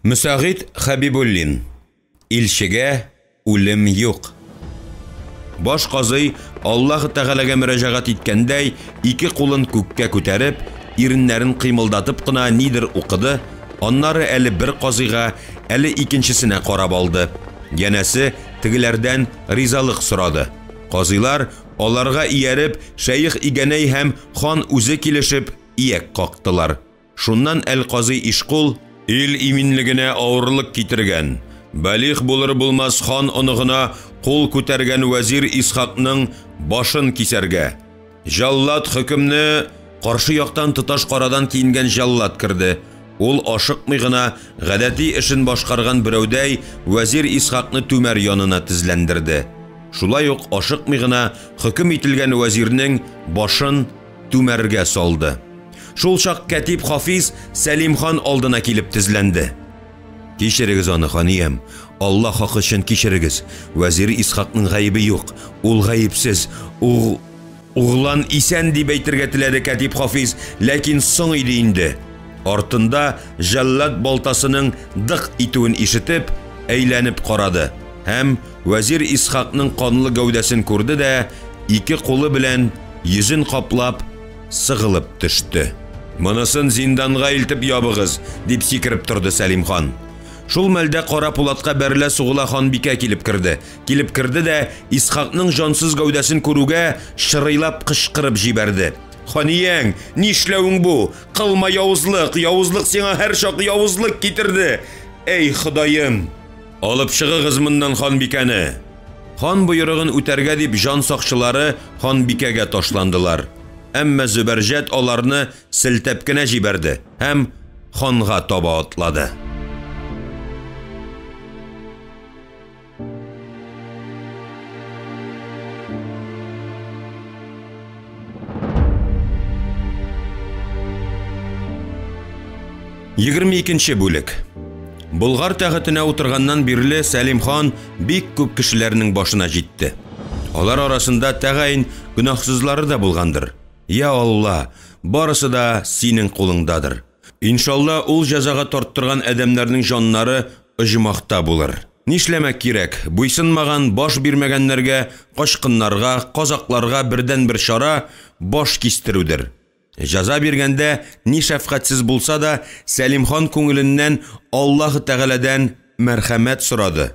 Мөсәгыйть Хәбибуллин. Илчегә үлем юк. Баш казый, Аллаһы Тәгаләгә мөрәҗәгать иткәндәй, ике кулын күккә күтәреп, иреннәрен кыймылдатып кына нидер укыды, аннары әле бер казыйга, әле икенчесенә карап алды. Янәсе, тегеләрдән ризалык сорады. Казыйлар, аларга ияреп, шәех Игәнәй һәм хан үзе килешеп, ияк кактылар. Шуннан әл-Казый Ишкул, Ил иминлегенә авырлык китергән, балигъ булыр-булмас хан оныгына кул күтәргән вәзир Исхакның башын кисәргә! Җаллад хөкемне Каршы яктан тоташ карадан киенгән җаллад керде. Ул ашыкмый гына, гадәти эшен башкарган берәүдәй, вәзир Исхакны түмәр янына тезләндерде. Шулай ук ашыкмый гына хөкем ителгән вәзирнең башын түмәргә салды. Шул чак кәтиб Хафиз Сәлим хан алдына килеп тезләнде. Кичерегез аны, ханиям, Алла хакы өчен кичерегез. Вәзир Исхакның гаебе юк, ул гаепсез. Уг углан исән дип әйтергә теләде кәтиб Хафиз, ләкин соң иде инде. Артында җәллад балтасының дык итүен ишетеп, әйләнеп карады һәм вәзир Исхакның канлы гәүдәсен күрде дә, ике кулы белән йөзен каплап, сыгылып төште. Монысын зинданга илтеп ябыгыз, дип сикереп торды Сәлим хан. Шул мәлдә Кара Пулатка бәрелә-сугыла ханбикә килеп керде. Килеп керде дә, Исхакның җансыз гәүдәсен күрүгә, чырыйлап кычкырып җибәрде. Ханияң, нишләвең бу? Кылма явызлык, явызлык сиңа һәрчак явызлык китерде. Әй, Ходаем! Алып чыгыгыз моннан ханбикәне! Хан боерыгын үтәргә дип җан сакчылары ханбикәгә ташландылар. Әмма Зөбәрҗәт аларны селтәп кенә җибәрде һәм ханга таба атлады. 22 бүлек. Болгар тәхетенә утырганнан бирле Сәлим хан бик күп кешеләрнең башына җитте. Алар арасында тәгаен гөнаһсызлары да булгандыр. Я Алла, барысы да синең кулыңдадыр. Иншалла, ул җәзага тарттырган адәмнәрнең җаннары оҗмахта булыр. Нишләмәк кирәк, буйсынмаган, баш бирмәгәннәргә, качкыннарга, казакларга бердәнбер чара, баш кистерүдер. Җәза биргәндә ни шәфкатьсез булса да, Сәлим хан күңеленнән Аллаһы Тәгаләдән мәрхәмәт сорады.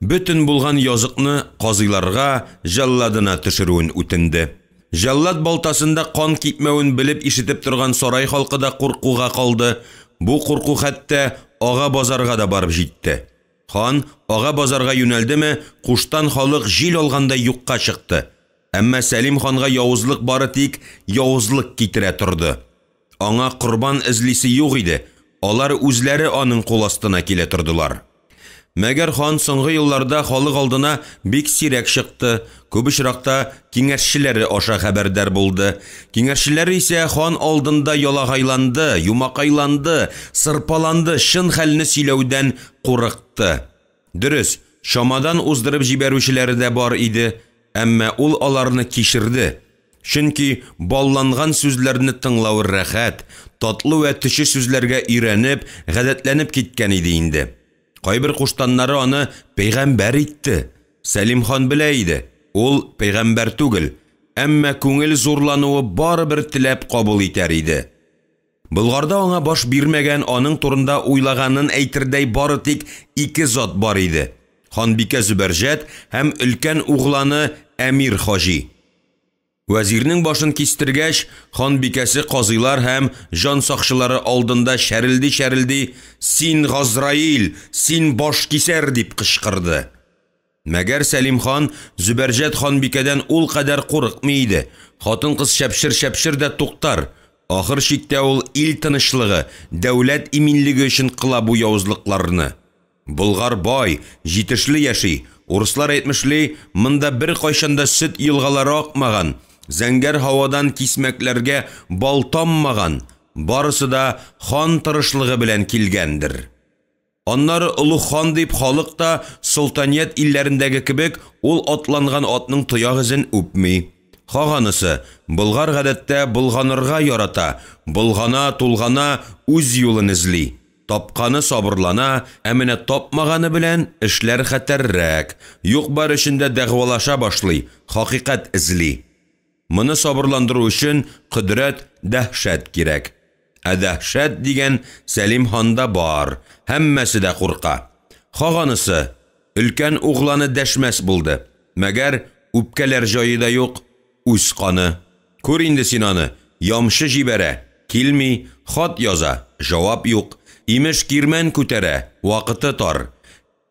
Бөтен булган языкны казыйларга, җәлладына төшерүен үтенде. Җәллад балтасында кан кипмәвен белеп-ишетеп торган сарай халкы да куркуга калды. Бу курку хәтта Ага базарга да барып җитте. Хан Ага базарга юнәлдеме, куштан халык җил алгандай юкка чыкты. Әмма Сәлим ханга явызлык бары тик явызлык китерә торды. Аңа корбан эзлисе юк иде, алар үзләре аның кул астына килә тордылар. Мәгәр хан соңгы елларда халык алдына бик сирәк чыкты, күп очракта киңәшчеләре аша хәбәрдар булды. Киңәшчеләре исә хан алдында ялагайланды, юмакайланды, сырпаланды, чын хәлне сөйләүдән курыкты. Дөрес, чамадан уздырып җибәрүчеләре дә бар иде, әмма ул аларны кичерде. Чөнки балланган сүзләрне тыңлавы рәхәт, татлы вә төче сүзләргә өйрәнеп, гадәтләнеп киткән иде инде. Кайбер куштаннары аны пәйгамбәр итте. Сәлим хан белә иде, ул пәйгамбәр түгел, әмма күңел зурлануы барыбер теләп кабул итәр иде. Болгарда аңа баш бирмәгән, аның турында уйлаганын әйтердәй бары тик ике зат бар иде, ханбикә Зөбәрҗәт һәм өлкән угланы Әмир Хаҗи. Вәзирнең башын кистергәч, ханбикәсе казыйлар һәм җан сакчылары алдында чәрелди-чәрелди, Син Газраил, син башкисәр! дип кычкырды. Мәгәр Сәлим хан Зөбәрҗәт ханбикәдән ул кадәр курыкмый иде. Хатын-кыз чәпчер-чәпчер дә туктар. Ахыр чиктә ул ил тынычлыгы, дәүләт иминлеге өчен кыла бу явызлыкларны. Болгар бай, җитешле яши. Урыслар әйтмешли, монда беркайчан да сөт елгалары акмаган, зәңгәр һавадан кисмәкләргә бал таммаган, барысы да хан тырышлыгы белән килгәндер. Аннары олуг хан дип халык та солтаният илләрендәге кебек ул атланган атның тояк эзен үпми. Хак анысы, болгар гадәттә болганырга ярата, болгана, тулгана, үз юлын эзли. Тапканы сабырлана, ә менә тапмаганы белән эшләр хәтәррәк, юк-бар өчен дә дәгъвалаша башлый, хакыйкать эзли. Моны сабырландыру өчен кодрәт, дәһшәт кирәк. Ә дәһшәт дигән Сәлим ханда бар, һәммәсе дә курка. Хак анысы, өлкән угланы дәшмәс булды. Мәгәр үпкәләр җае да юк, үз каны. Күр инде син аны, ямчы җибәрә, килми, хат яза, җавап юк. Имеш, кирмән күтәрә, вакыты тар.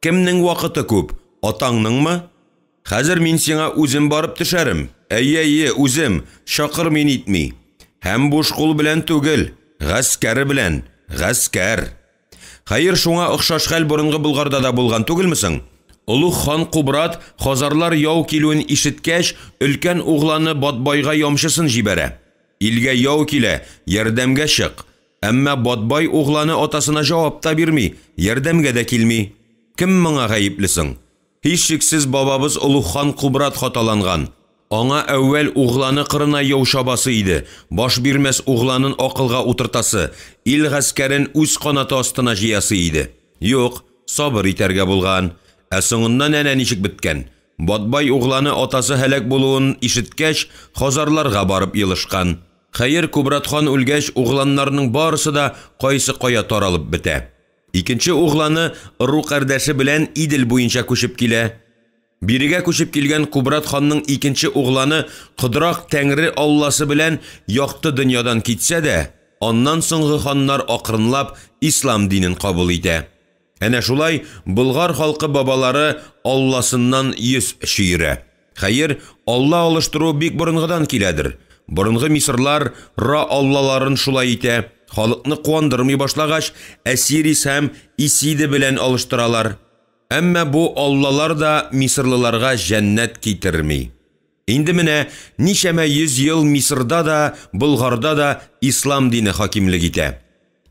Кемнең вакыты күп, атаңныңмы? Хәзер мин сиңа үзем барып төшәрем. Әйе, әйе, үзем, чакырмый нитми. Һәм буш кул белән түгел, гаскәр белән, гаскәр. Хәер, шуңа охшаш хәл борынгы Болгарда да булган түгелме соң? Олуг хан Кубрат, хазарлар яу килүен ишеткәч, өлкән угланы Батбайга ямчысын җибәрә. Илгә яу килә, ярдәмгә чык. Әмма Батбай угланы атасына җавап та бирми, ярдәмгә дә килми. Кем моңа гаепле соң? Һичшиксез бабабыз олуг хан Кубрат хаталанган. Аңа әүвәл угланы кырына яу чабасы иде, баш бирмәс угланын акылга утыртасы, ил гаскәрен үз канаты астына җыясы иде. Юк, сабыр итәргә булган. Ә соңыннан әнә ничек беткән. Батбай угланы атасы һәлак булуын ишеткәч, хазарларга барып елышкан. Хәер, Кубрат хан үлгәч, угланнарның барысы да кайсы кая таралып бетә. Икенче угланы ыру кардәше белән Идел буенча күчеп килә. Бирегә күчеп килгән Кубрат ханның икенче угланы Кодрак Тәңре Алласы белән якты дөньядан китсә дә, аннан соңгы ханнар акрынлап ислам динен кабул итә. Әнә шулай болгар халкы бабалары Алласыннан йөз чөерә. Хәер, Алла алыштыру бик борынгыдан киләдер. Борынгы мисырлар Ра аллаларын шулай итә, халыкны куандырмый башлагач, Осирис һәм Исида белән алыштыралар. Әмма бу аллалар да мисырлыларга җәннәт китерми. Инде менә ничәмә йөз ел Мисырда да, Болгарда да ислам дине хакимлек итә.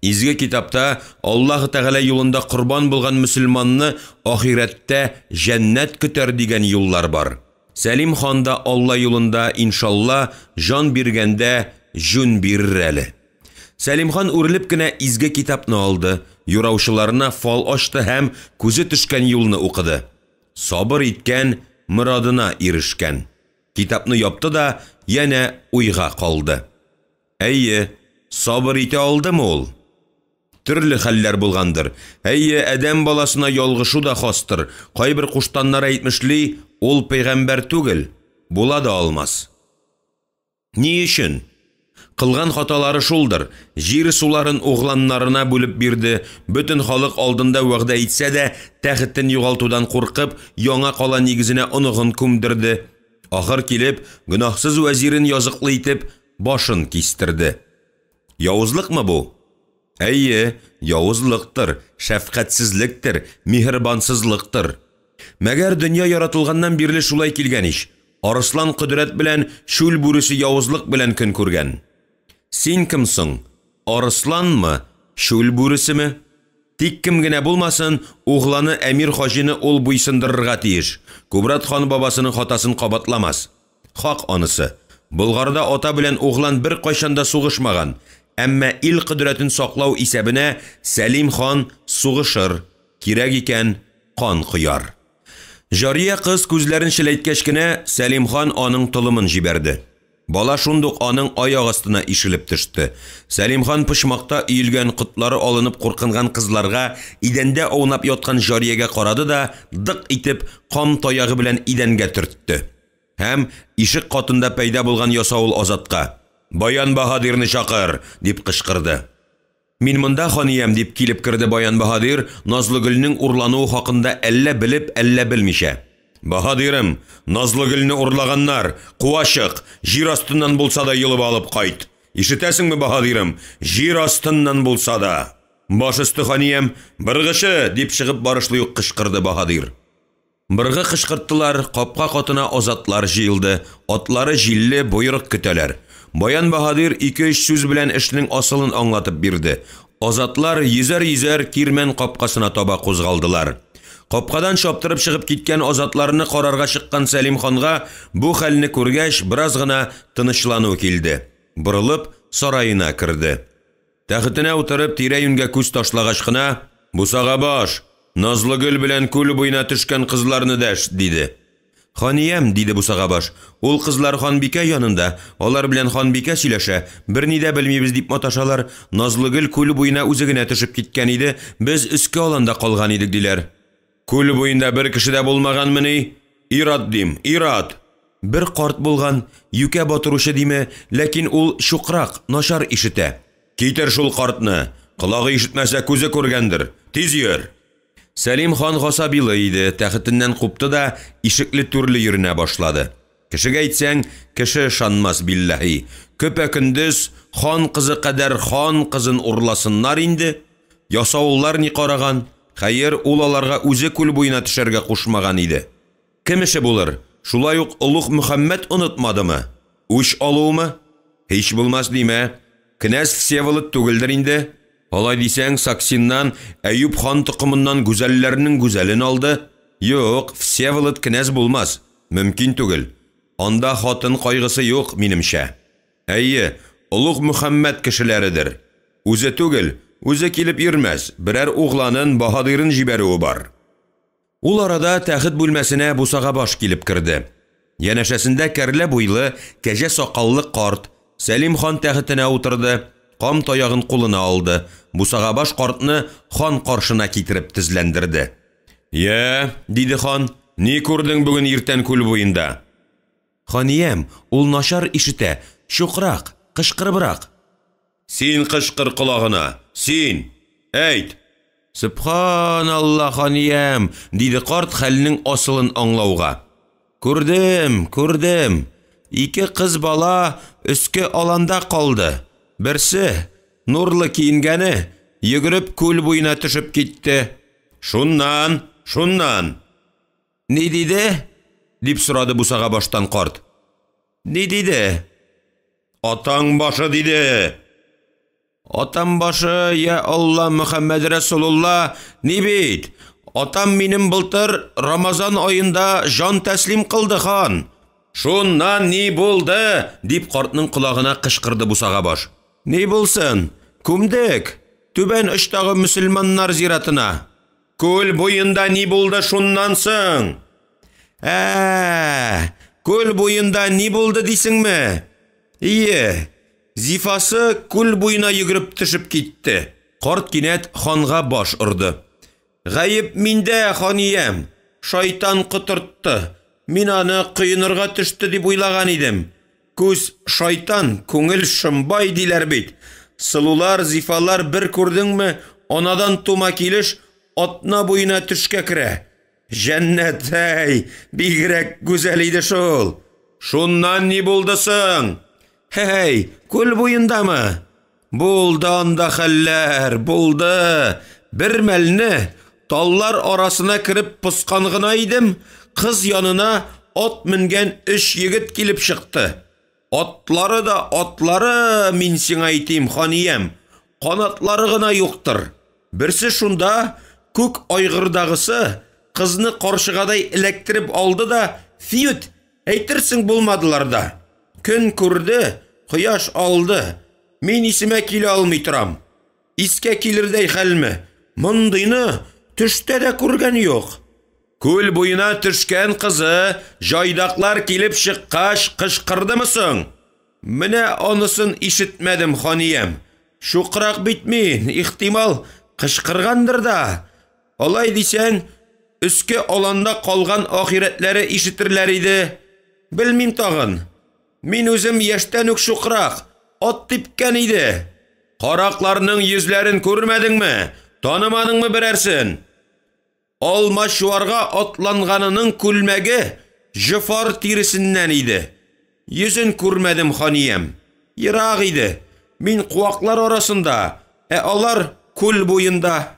Изге китапта Аллаһы Тәгалә юлында корбан булган мөселманны ахирәттә җәннәт көтәр дигән юллар бар. Сәлим хан да Алла юлында, иншалла, җан биргәндә җүн бирер әле. Сәлим хан үрелеп кенә изге китапны алды, юраучыларына фал ачты һәм күзе төшкән юлны укыды. Сабыр иткән, морадына ирешкән. Китапны япты да янә уйга калды. Әйе, сабыр итә алдымы ул? Төрле хәлләр булгандыр. Әйе, адәм баласына ялгышу да хастыр. Кайбер куштаннар әйтмешли, ул пәйгамбәр түгел, була да алмас. Ни өчен? Кылган хаталары шулдыр. Җир суларын угланнарына бүлеп бирде, бөтен халык алдында вәгъдә итсә дә, тәхетен югалтудан куркып, яңа кала нигезенә оныгын күмдерде. Ахыр килеп, гөнаһсыз вәзирен языклы итеп, башын кистерде. Явызлыкмы бу? Әйе, явызлыктыр, шәфкатьсезлектер, миһербансызлыктыр. Мәгәр дөнья яратылганнан бирле шулай килгән ич. Арыслан кодрәт белән, чүл бүресе явызлык белән көн күргән. Син кем соң? Арысланмы, чүл бүресеме? Тик кем генә булмасын, угланы Әмир Хаҗины ул буйсындырырга тиеш. Кубрат хан бабасының хатасын кабатламас. Хак анысы. Болгарда ата белән углан беркайчан да сугышмаган. Әмма ил кодрәтен саклау исәбенә Сәлим хан сугышыр, кирәк икән кан кояр. Җария кыз күзләрен челәйткәч кенә Сәлим хан аның толымын җибәрде. Бала шундук аның аяк астына ишелеп төште. Сәлим хан почмакта өелгән котлары алынып куркынган кызларга, идәндә аунап яткан җариягә карады да, дык итеп кам таягы белән идәнгә төртте. Һәм ишек катында пәйда булган ясавыл Азатка: «Баян баһадирны чакыр!» – дип кычкырды. «Мин монда, ханиям!» – дип килеп керде Баян баһадир, Назлыгөлнең урлануы хакында әллә белеп, әллә белмичә. «Баһадирым, Назлыгөлне урлаганнар! Куа чык! Җир астыннан булса да йолып алып кайт! Ишетәсеңме, баһадирым, җир астыннан булса да!» «Баш өсте, ханиям! Быргычы!» – дип чыгып барышлый ук кычкырды баһадир. Быргы кычкырттылар, капка катына азатлар җыелды, атлары җилле, боерык көтәләр. Баян баһадир ике-өч сүз белән эшнең асылын аңлатып бирде. Азатлар йөзәр-йөзәр кирмән капкасына таба кузгалдылар. Капкадан чаптырып чыгып киткән азатларны карарга чыккан Сәлим ханга бу хәлне күргәч, бераз гына тынычлану килде. Борылып, сараена керде. Тәхетенә утырып, тирә-юньгә күз ташлагач кына, «Бусагабаш, Назлыгөл белән күл буена төшкән кызларны дәш!» – диде. «Ханиям,– диде бусагабаш,– ул кызлар ханбикә янында, алар белән ханбикә сөйләшә, берни дә белмибез дип маташалар, Назлыгөл күл буена үзе генә төшеп киткән иде, без өске аланда калган идек, диләр». «Күл буенда бер кеше дә булмаганмыни? Ир-ат дим, ир-ат!» «Бер карт булган, юкә батыручы диме, ләкин ул чукрак, начар ишетә». «Китер шул картны! Колагы ишетмәсә, күзе күргәндер! Тиз йөр!» Сәлим хан гасабилы иде, тәхетеннән купты да ишекле-түрле йөренә башлады. Кешегә әйтсәң, кеше ышанмас, билләһи. Көпә-көндез хан кызы кадәр хан кызын урласыннар инде! Ясавыллар ни караган? Хәер, ул аларга үзе күл буена төшәргә кушмаган иде. Кем эше булыр, шулай ук Олуг Мөхәммәт онытмадымы? Үч алуымы? Һич булмас димә. Кенәз Всеволод түгелдер инде. Алай дисәң, Саксиннан, Әюп хан токымыннан гүзәлләрнең гүзәлен алды. Юк, Всеволод кенәз булмас, мөмкин түгел. Анда хатын кайгысы юк, минемчә. Әйе, Олуг Мөхәммәт кешеләредер. Үзе түгел, үзе килеп йөрмәс, берәр угланын, баһадирын җибәрүе бар. Ул арада тәхет бүлмәсенә бусагабаш килеп керде. Янәшәсендә кәрлә буйлы, кәҗә сакаллы карт, Сәлим хан тәхетенә утырды, кам таягын кулына алды, бусагабаш картны хан каршына китереп тезләндерде. «Йә, – диде хан, – ни күрдең бүген иртән күл буенда?» «Ханиям, ул начар ишетә, чукрак, кычкырыбрак!» Син кычкыр колагына, син! Әйт! Сөбханалла, ханиям! диде карт, хәлнең асылын аңлауга. Күрдем, күрдем. Ике кыз бала өске аланда калды. Берсе, нурлы киенгәне, йөгереп күл буена төшеп китте. Шуннан, шуннан. Ни диде? дип сорады бусага баштан карт. Ни диде? Атаң башы диде. Атам башы, я Алла, Мөхәммәд Рәсулулла, ни бит? Атам минем былтыр Рамазан аенда җан тәслим кылды, хан. Шуннан ни булды? дип картның колагына кычкырды бусага баш. Ни булсын? Күмдек. Түбән очтагы мөселманнар зиратына. Күл буенда ни булды шуннан соң? Ә, күл буенда ни булды дисеңме? Ие, Зифасы күл буена йөгереп төшеп китте. Карт кинәт ханга баш орды. Гаеп миндә, ханиям. Шайтан котыртты. Мин аны коенырга төште дип уйлаган идем. Күз шайтан, күңел шомбай диләр бит. Сылулар, зифалар бер күрдеңме, анадан тума килеш атна буена төшкә керә. Җәннәт, әй, бигрәк гүзәл иде шул. Шуннан ни булды соң? Һәй, күл буендамы? Булды анда хәлләр, булды. Бер мәлне таллар арасына кереп поскан гына идем, кыз янына ат менгән өч егет килеп чыкты. Атлары да атлары, мин сиңа әйтим, ханиям, канатлары гына юктыр. Берсе шунда, күк айгырдагысы, кызны карчыгадай эләктереп алды да, фьют, әйтерсең булмадылар да. Көн күрде, кояш алды. Мин исемә килә алмый торам. Искә килердәй хәлме? Мондыйны төштә дә күргән юк. Күл буена төшкән кызы җайдаклар килеп чыккач кычкырдымы соң? Менә анысын ишетмәдем, ханиям. Чукрак бит мин, ихтимал, кычкыргандыр да. Алай дисәң, өске аланда калган ахирәтләре ишетерләр иде. Белмим тагын. Мин үзем яшьтән үк чукрак, ат типкән иде. Каракларның йөзләрен күрмәдеңме? Танымадыңмы берәрсен? Алмачуарга атланганының күлмәге җофар тиресеннән иде. Йөзен күрмәдем, ханиям. Ерак иде. Мин куаклар арасында, ә алар күл буенда.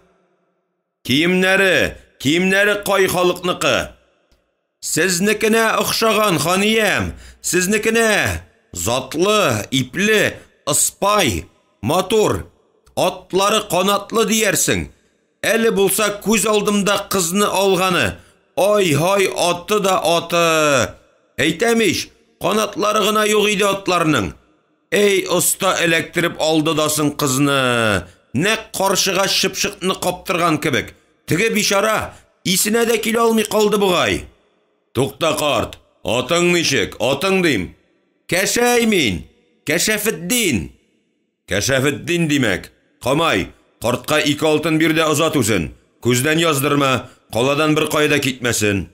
Киемнәре, киемнәре кай халыкныкы? Сезнекенә охшаган, ханиям, сезнекенә! Затлы, ипле, ыспай, матур. Атлары канатлы диярсең. Әле булса күз алдымда кызны алганы. Ай-һай, аты да аты! Әйтәм ич, канатлары гына юк иде атларның. Әй, оста эләктереп алды да соң кызны! Нәкъ карчыга чыпчыкны каптырган кебек. Теге бичара исенә дә килә алмый калды бугай. Тукта, карт, атың ничек, атың дим? Кәшәй мин, Кәшәфетдин. Кәшәфетдин, димәк. Камай, картка ике алтын бир дә озат үзен. Күздән яздырма, каладан беркая да китмәсен.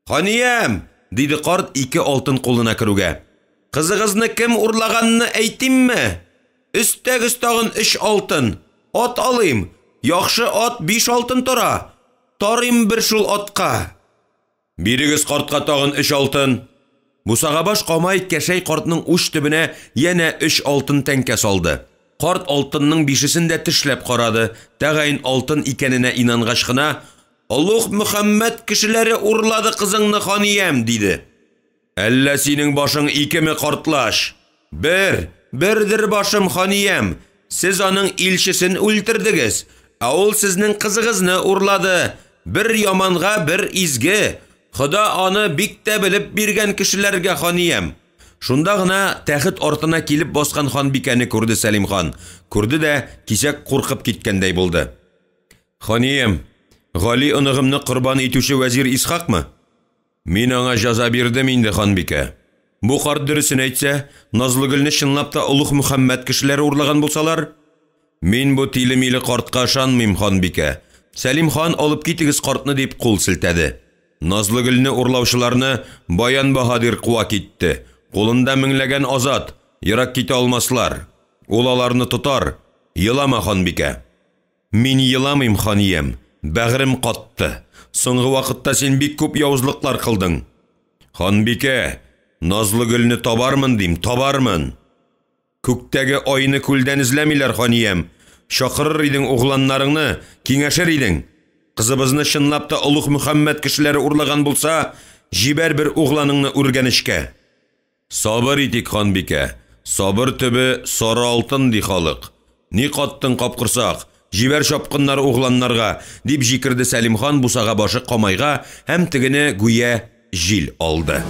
Ханиям! диде карт ике алтын кулына керүгә. Кызыгызны кем урлаганны әйтимме? Өстәгез тагын өч алтын. Ат алыйм. Яхшы ат биш алтын тора. Тарыйм бер шул атка. Бирегез картка тагын өч алтын. Бусагабаш Камай Кәшәй картның уч төбенә янә өч алтын тәңкә салды. Карт алтынның бишесен дә тешләп карады, тәгаен алтын икәненә инангач кына, Олуг Мөхәммәд кешеләре урлады кызыңны, ханиям, диде. Әллә синең башың икеме, картлач? Бер, бердер башым, ханиям. Сез аның илчесен үлтердегез, ә ул сезнең кызыгызны урлады. Бер яманга бер изге. Хода аны бик тә белеп биргән кешеләргә, ханиям. Шунда гына тәхет артына килеп баскан ханбикәне күрде Сәлим хан. Күрде дә кисәк куркып киткәндәй булды. Ханиям, Гали оныгымны корбан итүче вәзир Исхакмы? Мин аңа җәза бирдем инде, ханбикә. Бу карт дөресен әйтсә, Назлыгөлне чынлап та Олуг Мөхәммәд кешеләре урлаган булсалар? Мин бу тиле-миле картка ышанмыйм, ханбикә. Сәлим хан, алып китегез картны, дип кул селтәде. Назлыгөлне урлаучыларны Баян баһадир куа китте. Кулында меңләгән азат, ерак китә алмаслар. Ул аларны тотар. Елама, ханбикә. Мин еламыйм, ханиям, бәгърем катты. Соңгы вакытта син бик күп явызлыклар кылдың. Ханбикә, Назлыгөлне табармын дим, табармын. Күктәге айны күлдән эзләмиләр, ханиям. Чакырыр идең угланнарыңны, киңәшер идең. Кызыбызны чынлап та Олуг Мөхәммәд кешеләре урлаган булса, җибәр бер угланыңны Үргәнечкә. Сабыр итик, ханбикә. Сабыр төбе сары алтын, ди халык. Ни каттың, капкорсак? Җибәр чапкыннар угланнарга, дип җикерде Сәлим хан бусага башы Камайга һәм тегене гүя җил алды.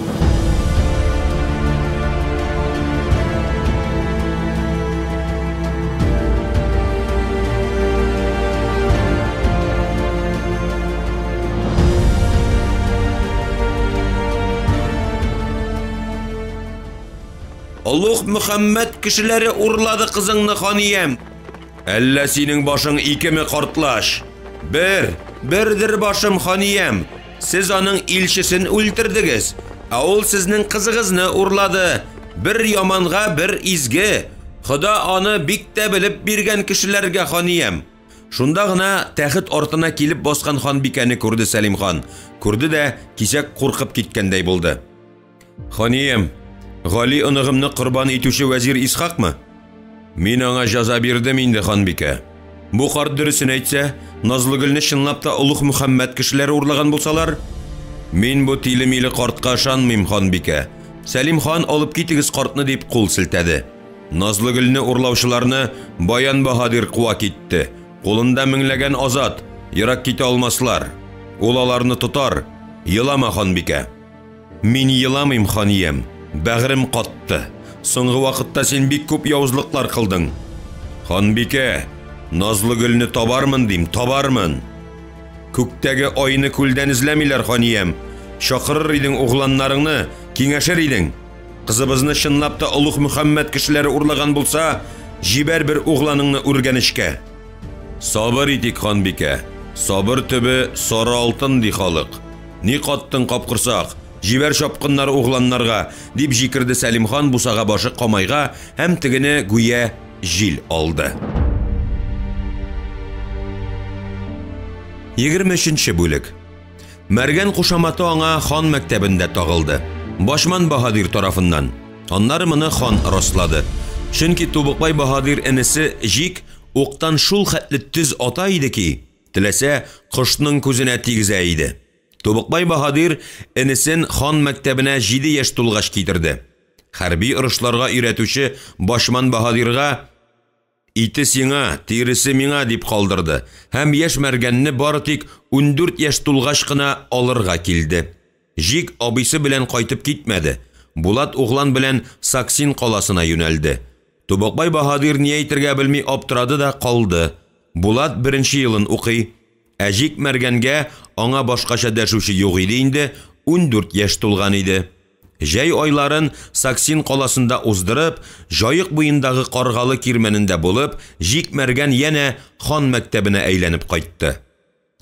Олуг Мөхәммәд кешеләре урлады кызыңны, ханиям. Әллә синең башың икеме, картлач? Бер, бердер башым, ханиям. Сез аның илчесен үлтердегез, ә ул сезнең кызыгызны урлады. Бер яманга бер изге. Хода аны бик тә белеп биргән кешеләргә, ханиям. Шунда гына тәхет артына килеп баскан ханбикәне күрде Сәлим хан. Күрде дә кисәк куркып киткәндәй булды. Ханиям, Гали оныгымны корбан итүче вәзир Исхакмы? Мин аңа җәза бирдем инде, ханбикә. Бу карт дөресен әйтсә, Назлыгөлне чынлап та Олуг Мөхәммәд кешеләре урлаган булсалар? Мин бу тиле-миле картка ышанмыйм, ханбикә. Сәлим хан, алып китегез картны, дип кул селтәде. Назлыгөлне урлаучыларны Баян баһадир куа китте. Кулында меңләгән азат, ерак китә алмаслар. Ул аларны тотар. Елама, ханбикә. Мин еламыйм, ханиям, бәгърем катты. Соңгы вакытта син бик күп явызлыклар кылдың. Ханбикә, Назлыгөлне табармын дим, табармын. Күктәге айны күлдән эзләмиләр, ханиям. Чакырыр идең угланнарыңны, киңәшер идең. Кызыбызны чынлап та Олуг Мөхәммәд кешеләре урлаган булса, җибәр бер угланыңны Үргәнечкә. Сабыр итик, ханбикә. Сабыр төбе сары алтын, ди халык. Ни каттың, капкорсак? Җибәр чапкыннар угланнарга, дип җикерде Сәлим хан бусага башы Камайга һәм тегене гүя җил алды. 23 бүлек. Мәргән кушаматы аңа хан мәктәбендә тагылды. Башман баһадир тарафыннан. Аннары моны хан раслады. Чөнки Тубыкбай баһадир энесе Җик уктан шул хәтле төз ата иде ки, теләсә, кошның күзенә тигезә иде. Тубыкбай баһадир энесен хан мәктәбенә 7 яшь тулгач китерде. Хәрби орышларга өйрәтүче Башман баһадирга «Ите сиңа, тиресе миңа» дип калдырды һәм яшь мәргәнне бары тик 14 яшь тулгач кына алырга килде. Җик абыйсы белән кайтып китмәде. Булат углан белән Саксин каласына юнәлде. Тубыкбай баһадир ни әйтергә белми аптырады да калды. Булат беренче елын укый. Ә Җик Мәргәнгә, аңа башкача дәшүче юк иде инде, 14 яшь тулган иде. Җәй айларын Саксин каласында уздырып, Җаек буендагы Каргалы кирмәнендә булып, Җик Мәргән янә хан мәктәбенә әйләнеп кайтты.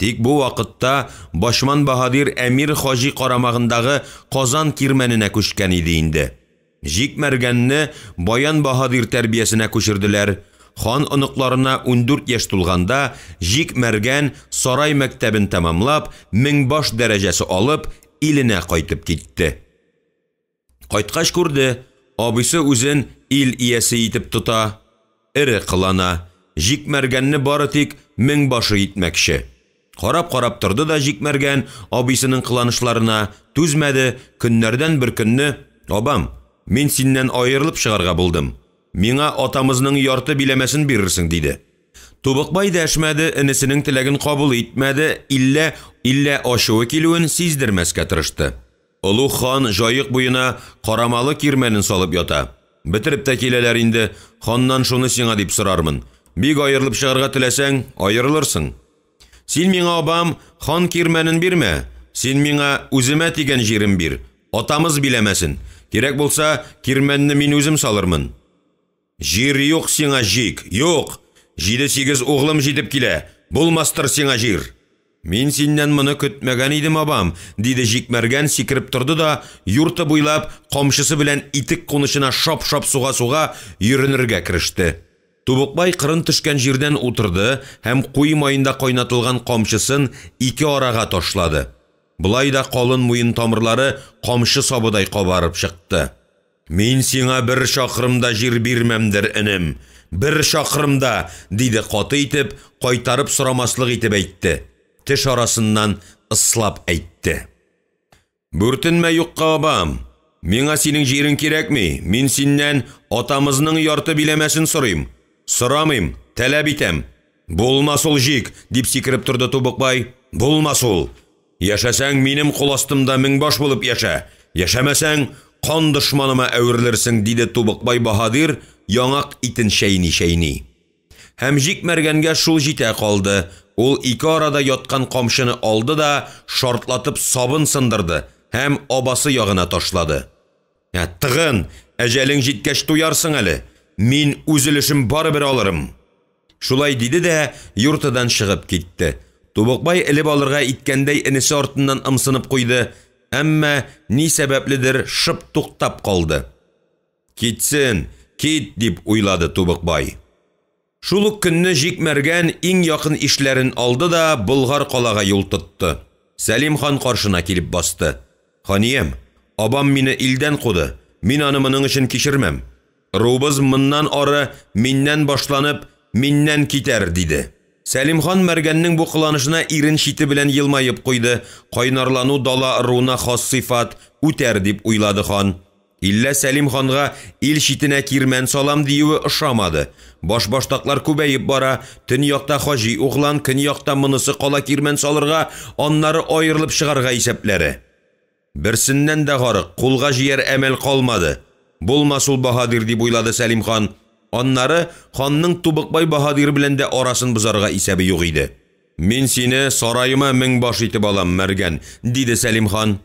Тик бу вакытта Бачман баһадир әмир Хаҗи карамагындагы Казан кирмәненә күчкән иде инде. Җик Мәргәнне Баян баһадир тәрбиясенә күчерделәр. Хан оныкларына 14 яшь тулганда, Җик Мәргән сарай мәктәбен тәмамлап, меңбаш дәрәҗәсе алып, иленә кайтып китте. Кайткач күрде, абыйсы үзен ил иясе итеп тота, эре кылана, Җик Мәргәнне бары тик меңбашы итмәкче. Карап-карап торды да Җик Мәргән абыйсының кыланышларына түзмәде, көннәрдән бер көнне: «Абам, мин синнән аерылып чыгарга булдым. Миңа атамызның ярты биләмәсен бирерсең», – диде. Тубыкбай дәшмәде, энесенең теләген кабул итмәде, иллә, иллә ачуы килүен сиздермәскә тырышты. Олуг хан Җаек буена Карамалы кирмәнен салып ята. Бетереп тә киләләр инде, ханнан шуны сиңа дип сорармын. Бик аерылып чыгарга теләсәң, аерылырсың. Син миңа, абам, хан кирмәнен бирмә, син миңа үземә тигән җирем бир, атамыз биләмәсен. Кирәк булса, кирмәнне мин үзем салырмын. Җир юк сиңа, Җик, юк! Җиде-сигез углым җитеп килә, булмастыр сиңа җир! Мин синнән моны көтмәгән идем, абам, диде Җик Мәргән, сикереп торды да, юрты буйлап, камчысы белән итек кунычына шап-шап суга-суга йөренергә кереште. Тубыкбай кырын төшкән җирдән утырды һәм куй маенда кайнатылган камчысын ике арага ташлады. Болай да калын муен тамырлары камчы сабыдай кабарып чыкты. «Мин сиңа бер чакрым да җир бирмәмдер, энем, бер чакрым да!» диде каты итеп, кайтарып сорамаслык итеп әйтте. Теш арасыннан ыслап әйтте. «Бүртенмә юкка, абам! Миңа синең җирең кирәкми, мин синнән атамызның ярты биләмәсен сорыйм. Сорамыйм, таләп итәм. Булмас ул, Җик!» дип сикереп торды Тубыкбай. «Булмас ул! Яшәсәң, минем кул астымда меңбаш булып яшә. Яшәмәсәң, кан дошманыма әверелерсең», диде Тубыкбай баһадир, яңак итен чәйни-чәйни. Һәм Җик Мәргәнгә шул җитә калды. Ул ике арада яткан камчыны алды да шартлатып сабын сындырды һәм абасы ягына ташлады. «Ә, тыгын, әҗәлең җиткәч туярсың әле. Мин үз өлешем барыбер алырым». Шулай диде дә юртадан чыгып китте. Тубыкбай элеп алырга иткәндәй энесе артыннан ымсынып куйды, әмма ни сәбәпледер шып туктап калды. «Китсен, кит!» дип уйлады Тубыкбай. Шул ук көнне Җик Мәргән иң якын ишләрен алды да Болгар калага юл тотты. Сәлим хан каршына килеп басты. «Ханиям, абам мине илдән куды, мин аны моның өчен кичермәм. Ыруыбыз моннан ары миннән башланып, миннән китәр», диде. Сәлим хан Мәргәннең бу кыланышына ирен чите белән елмаеп куйды. Кайнарлану дала ыруына хас сыйфат, үтәр дип уйлады хан. Иллә Сәлим ханга ил читенә кирмән салам диюе ошамады. Башбаштаклар күбәеп бара, төньякта Хаҗи углан, көньякта монысы кала кирмән салырга, аннары аерылып чыгарга исәпләре. Берсеннән дә гарык, кулга җияр әмәл калмады. Булмас ул баһадир дип уйлады Сәлим хан. Аннары ханның Тубыкбай баһадир белән дә арасын бозарга исәбе юк иде. «Мин сине сараема меңбаш итеп алам, Мәргән», диде Сәлим хан.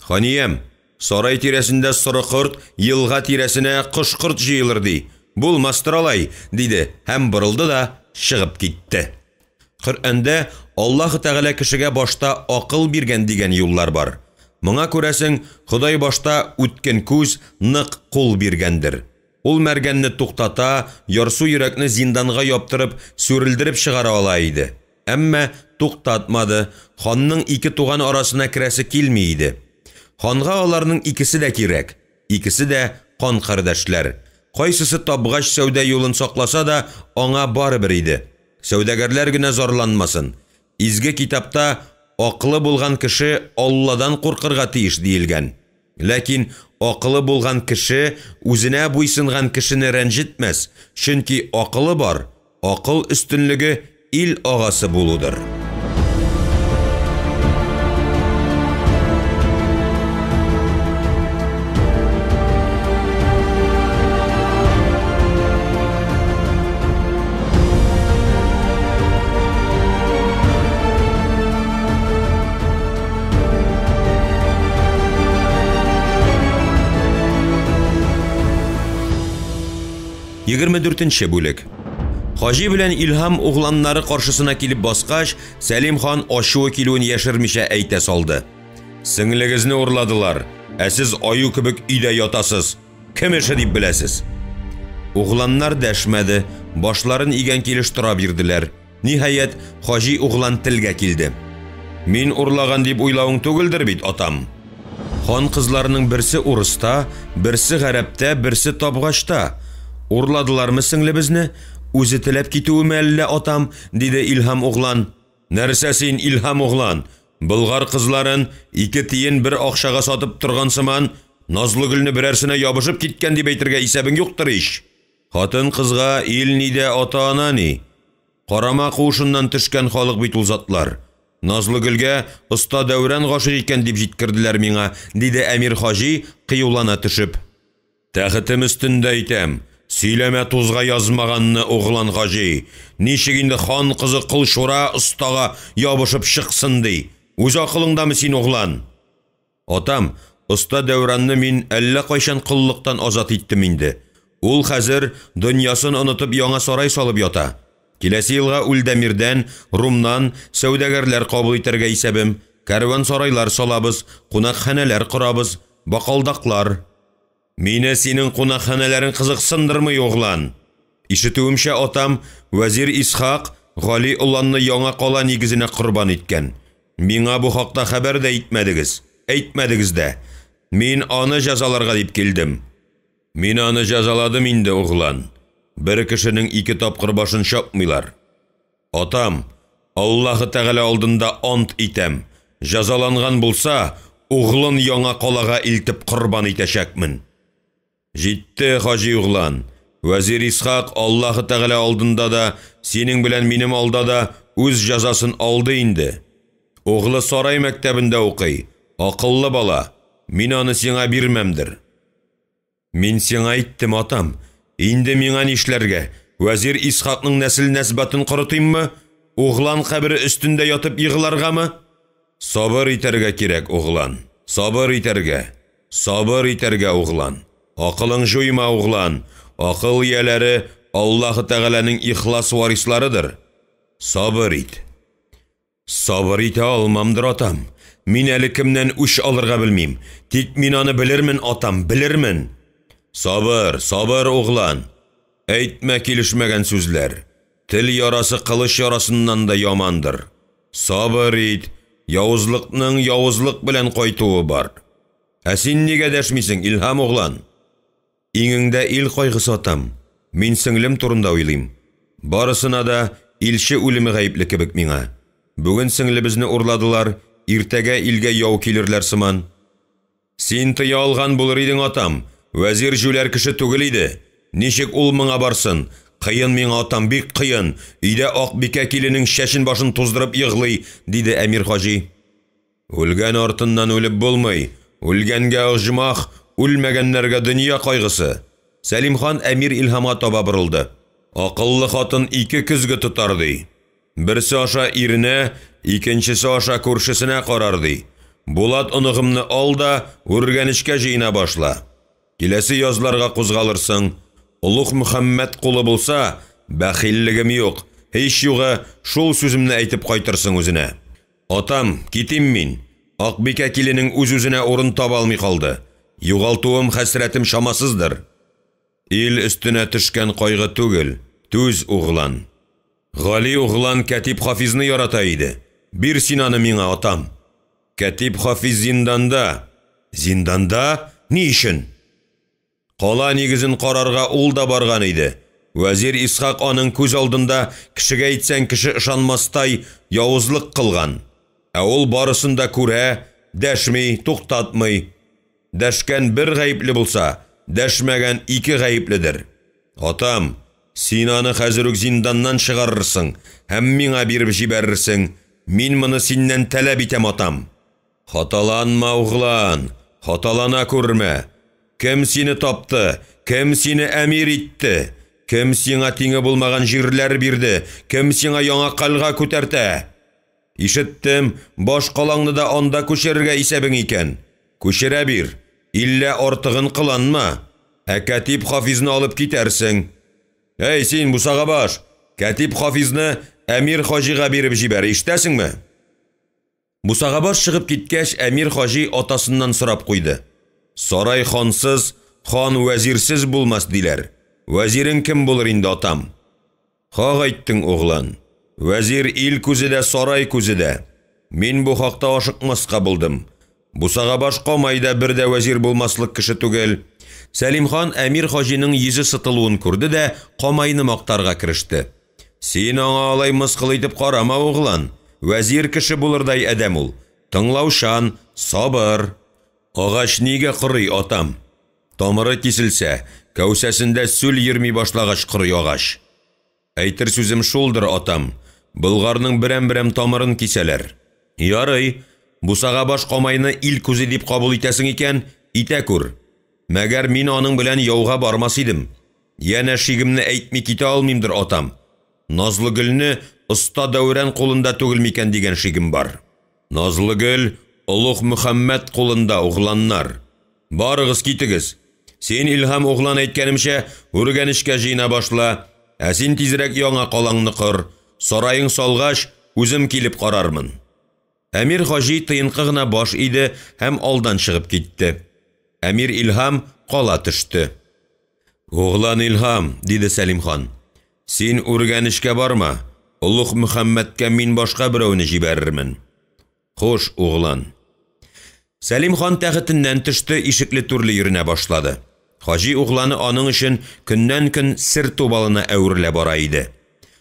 «Ханиям, сарай тирәсендә сорыкорт, елга тирәсенә кошкорт җыелыр ди. Булмастыр алай», диде һәм борылды да чыгып китте. Коръәндә Аллаһ Тәгалә кешегә башта акыл биргән дигән юллар бар. Моңа күрәсең, Ходай башта үткен күз, нык кул биргәндер. Ул Мәргәнне туктата, ярсу йөрәкне зинданга яптырып, сүрелдереп чыгара ала иде. Әмма туктатмады, ханның ике туган арасына керәсе килми иде. Ханга аларның икесе дә кирәк, икесе дә кан кардәшләр. Кайсысы табгач сәүдә юлын сакласа да, аңа барыбер иде. Сәүдәгәрләр генә зарланмасын. Изге китапта акылы булган кеше Алладан куркырга тиеш диелгән. Ләкин акылы булган кеше үзенә буйсынган кешене рәнҗетмәс, чөнки акылы бар, акыл өстенлеге ил агасы булудыр. 24 бүлек. Хаҗи белән Илһам угланнары каршысына килеп баскач, Сәлим хан ачуы килүен яшермичә әйтә салды. Сеңлегезне урладылар, ә сез аю кебек өйдә ятасыз. Кем эше дип беләсез? Угланнар дәшмәде, башларын игән килеш тора бирделәр. Ниһаять, Хаҗи углан телгә килде. Мин урлаган дип уйлавың түгелдер бит, атам? Хан кызларының берсе урыста, берсе гарәптә, берсе табгачта. Урладылармы сеңлебезне? Үзе теләп китүеме әллә, атам? диде Илһам углан. Нәрсә син, Илһам углан? Болгар кызларын ике тиен бер акчага сатып торган сыман, Назлыгөлне берәрсенә ябышып киткән дип әйтергә исәбең юктыр ич. Хатын кызга ил ни дә ата-ана ни. Карама куышыннан төшкән халык бит ул затлар. Назлыгөлгә оста Дәүран гашыйк икән дип җиткерделәр миңа, диде Әмир Хаҗи, кыюлана төшеп. Тәхетем өстендә әйтәм, сөйләмә тузга язмаганны, углан Хаҗи. Ничек инде хан кызы Колчура остага ябышып чыксын ди? Үз акылыңдамы син, углан? Атам, оста Дәүранны мин әллә кайчан коллыктан азат иттем инде. Ул хәзер дөньясын онытып яңа сарай салып ята. Киләсе елга Үлдәмирдән, Румнан сәүдәгәрләр кабул итәргә исәбем. Кәрван сарайлар салабыз, кунакханәләр корабыз, бакалдаклар. Мине синең кунакханәләрең кызыксындырмый, углан. Ишетүемчә, атам, вәзир Исхак Гали оланны яңа кала нигезенә корбан иткән. Миңа бу хакта хәбәр дә итмәдегез, әйтмәдегез дә. Мин аны җәзаларга дип килдем. Мин аны җәзаладым инде, углан. Бер кешенең ике тапкыр башын чапмыйлар. Атам, Аллаһы Тәгалә алдында ант итәм, җәзаланган булса, углын яңа калага илтеп корбан итәчәкмен. Җитте, Хаҗи углан. Вәзир Исхак Аллаһы Тәгалә алдында да, синең белән минем алда да үз җәзасын алды инде. Углы сарай мәктәбендә укый, акыллы бала. Мин аны сиңа бирмәмдер. Мин сиңа әйттем, атам. Инде миңа нишләргә? Вәзир Исхакның нәсел нәсбәтен корытыйммы? Углан кабере өстендә ятып егыларгамы? Сабыр итәргә кирәк, углан. Сабыр итәргә. Сабыр итәргә, углан. Акылың җуйма, углан. Акыл ияләре Аллаһы Тәгаләнең ихлас варисларыдыр. Сабыр ит. Сабыр итә алмамдыр, атам. Мин әле кемнән үч алырга белмим. Тик мин аны белермен, атам, белермен. Сабыр, сабыр, углан. Әйтмә килешмәгән сүзләр. Тел ярасы кылыч ярасыннан да ямандыр. Сабыр ит, явызлыкның явызлык белән кайтуы бар. Ә син нигә дәшмисең, Илһам углан? Иңеңдә ил кайгысы, атам. Мин сеңлем турында уйлыйм. Барысына да илче үлеме гаепле кебек миңа. Бүген сеңлебезне урладылар, иртәгә илгә яу килерләр сыман. Син тыя алган булыр идең, атам. Вәзир җүләр кеше түгел иде. Ничек ул моңа барсын? Кыен миңа, атам, бик кыен. Өйдә Акбикә киленең чәчен башын туздырып егълый, диде Әмир Хаҗи. Үлгән артыннан үлеп булмый. Үлгәнгә оҗмах, үлмәгәннәргә дөнья кайгысы. Сәлим хан Әмир Илһамга таба борылды. Акыллы хатын ике көзге тотар, ди. Берсе аша иренә, икенчесе аша күршесенә карар, ди. Булат оныгымны ал да Үргәнечкә җыена башла. Киләсе язларга кузгалырсың. Олуг Мөхәммәд кулы булса, бәхиллегем юк. Һич югы шул сүземне әйтеп кайтырсың үзенә. Атам, китим мин. Акбикә киленең үз-үзенә урын таба алмый калды. Югалтуым, хәсрәтем чамасыздыр. Ил өстенә төшкән кайгы түгел, түз, углан. Гали углан Кәтип Хафизны ярата иде. Бир син аны миңа, атам. Кәтип Хафиз зинданда. Зинданда? Ни өчен? Кала нигезен карарга ул да барган иде. Вәзир Исхак аның күз алдында кешегә әйтсәң кеше ышанмастай явызлык кылган. Ә ул барысын да күрә, дәшми, туктатмый. Дәшкән бер гаепле булса, дәшмәгән ике гаепледер. Атам, син аны хәзер үк зинданнан чыгарырсың һәм миңа биреп җибәрерсең. Мин моны синнән таләп итәм, атам. Хаталанма, углан, хаталана күрмә. Кем сине тапты? Кем сине әмир итте? Кем сиңа тиңе булмаган җирләр бирде? Кем сиңа яңа калга күтәртә? Ишеттем, баш калаңны да анда күчерергә исәбең икән. Күчерә бир, иллә артыгын кыланма. Ә Кәтип Хафизны алып китәрсең. Әй, син, бусагабаш, кәтиб Хафизны әмир Хаҗига биреп җибәр, ишетәсеңме? Бусагабаш чыгып киткәч, әмир Хаҗи атасыннан сорап куйды. Сарай хансыз, хан вәзирсез булмас, диләр. Вәзирең кем булыр инде, атам? Хак әйттең, углан. Вәзир ил күзе дә, сарай күзе дә. Мин бу хакта ашыкмаска булдым. Бусагабаш Камай да бер дә вәзир булмаслык кеше түгел. Сәлим хан әмир Хаҗиның йөзе сытылуын күрде дә Камайны мактарга кереште. Син аңа алай мыскыл итеп карама, углан. Вәзир кеше булырдай адәм ул. Тыңлаучан, сабыр. Агач нигә корый, атам? Тамыры киселсә, кәүсәсендә сүл йөрми башлагач корый агач. Әйтер сүзем шулдыр, атам. Болгарның берәм-берәм тамырын кисәләр. Ярый, бусагабаш Камайны ил күзе дип кабул итәсең икән, итә күр. Мәгәр мин аның белән яуга бармас идем. Янә шигемне әйтми китә алмыймдыр, атам. Назлыгөлне оста Дәүран кулында түгел микән дигән шигем бар. Назлыгөл Олуг Мөхәммәд кулында, угланнар. Барыгыз, китегез. Син, Илһам углан, әйткәнемчә, Үргәнечкә җыена башла. Ә син тизрәк яңа калаңны кор. Сараең салгач, үзем килеп карармын. Әмир Хаҗи тыенкы гына баш иде һәм алдан чыгып китте. Әмир Илһам кала төште. Углан Илһам, диде Сәлим хан, син Үргәнечкә барма, Олуг Мөхәммәдкә мин башка берәүне җибәрермен. Хуш, углан. Сәлим хан тәхетеннән төште, ишекле-түрле йөренә башлады. Хаҗи угланы аның өчен көннән-көн сер тубалына әверелә бара иде.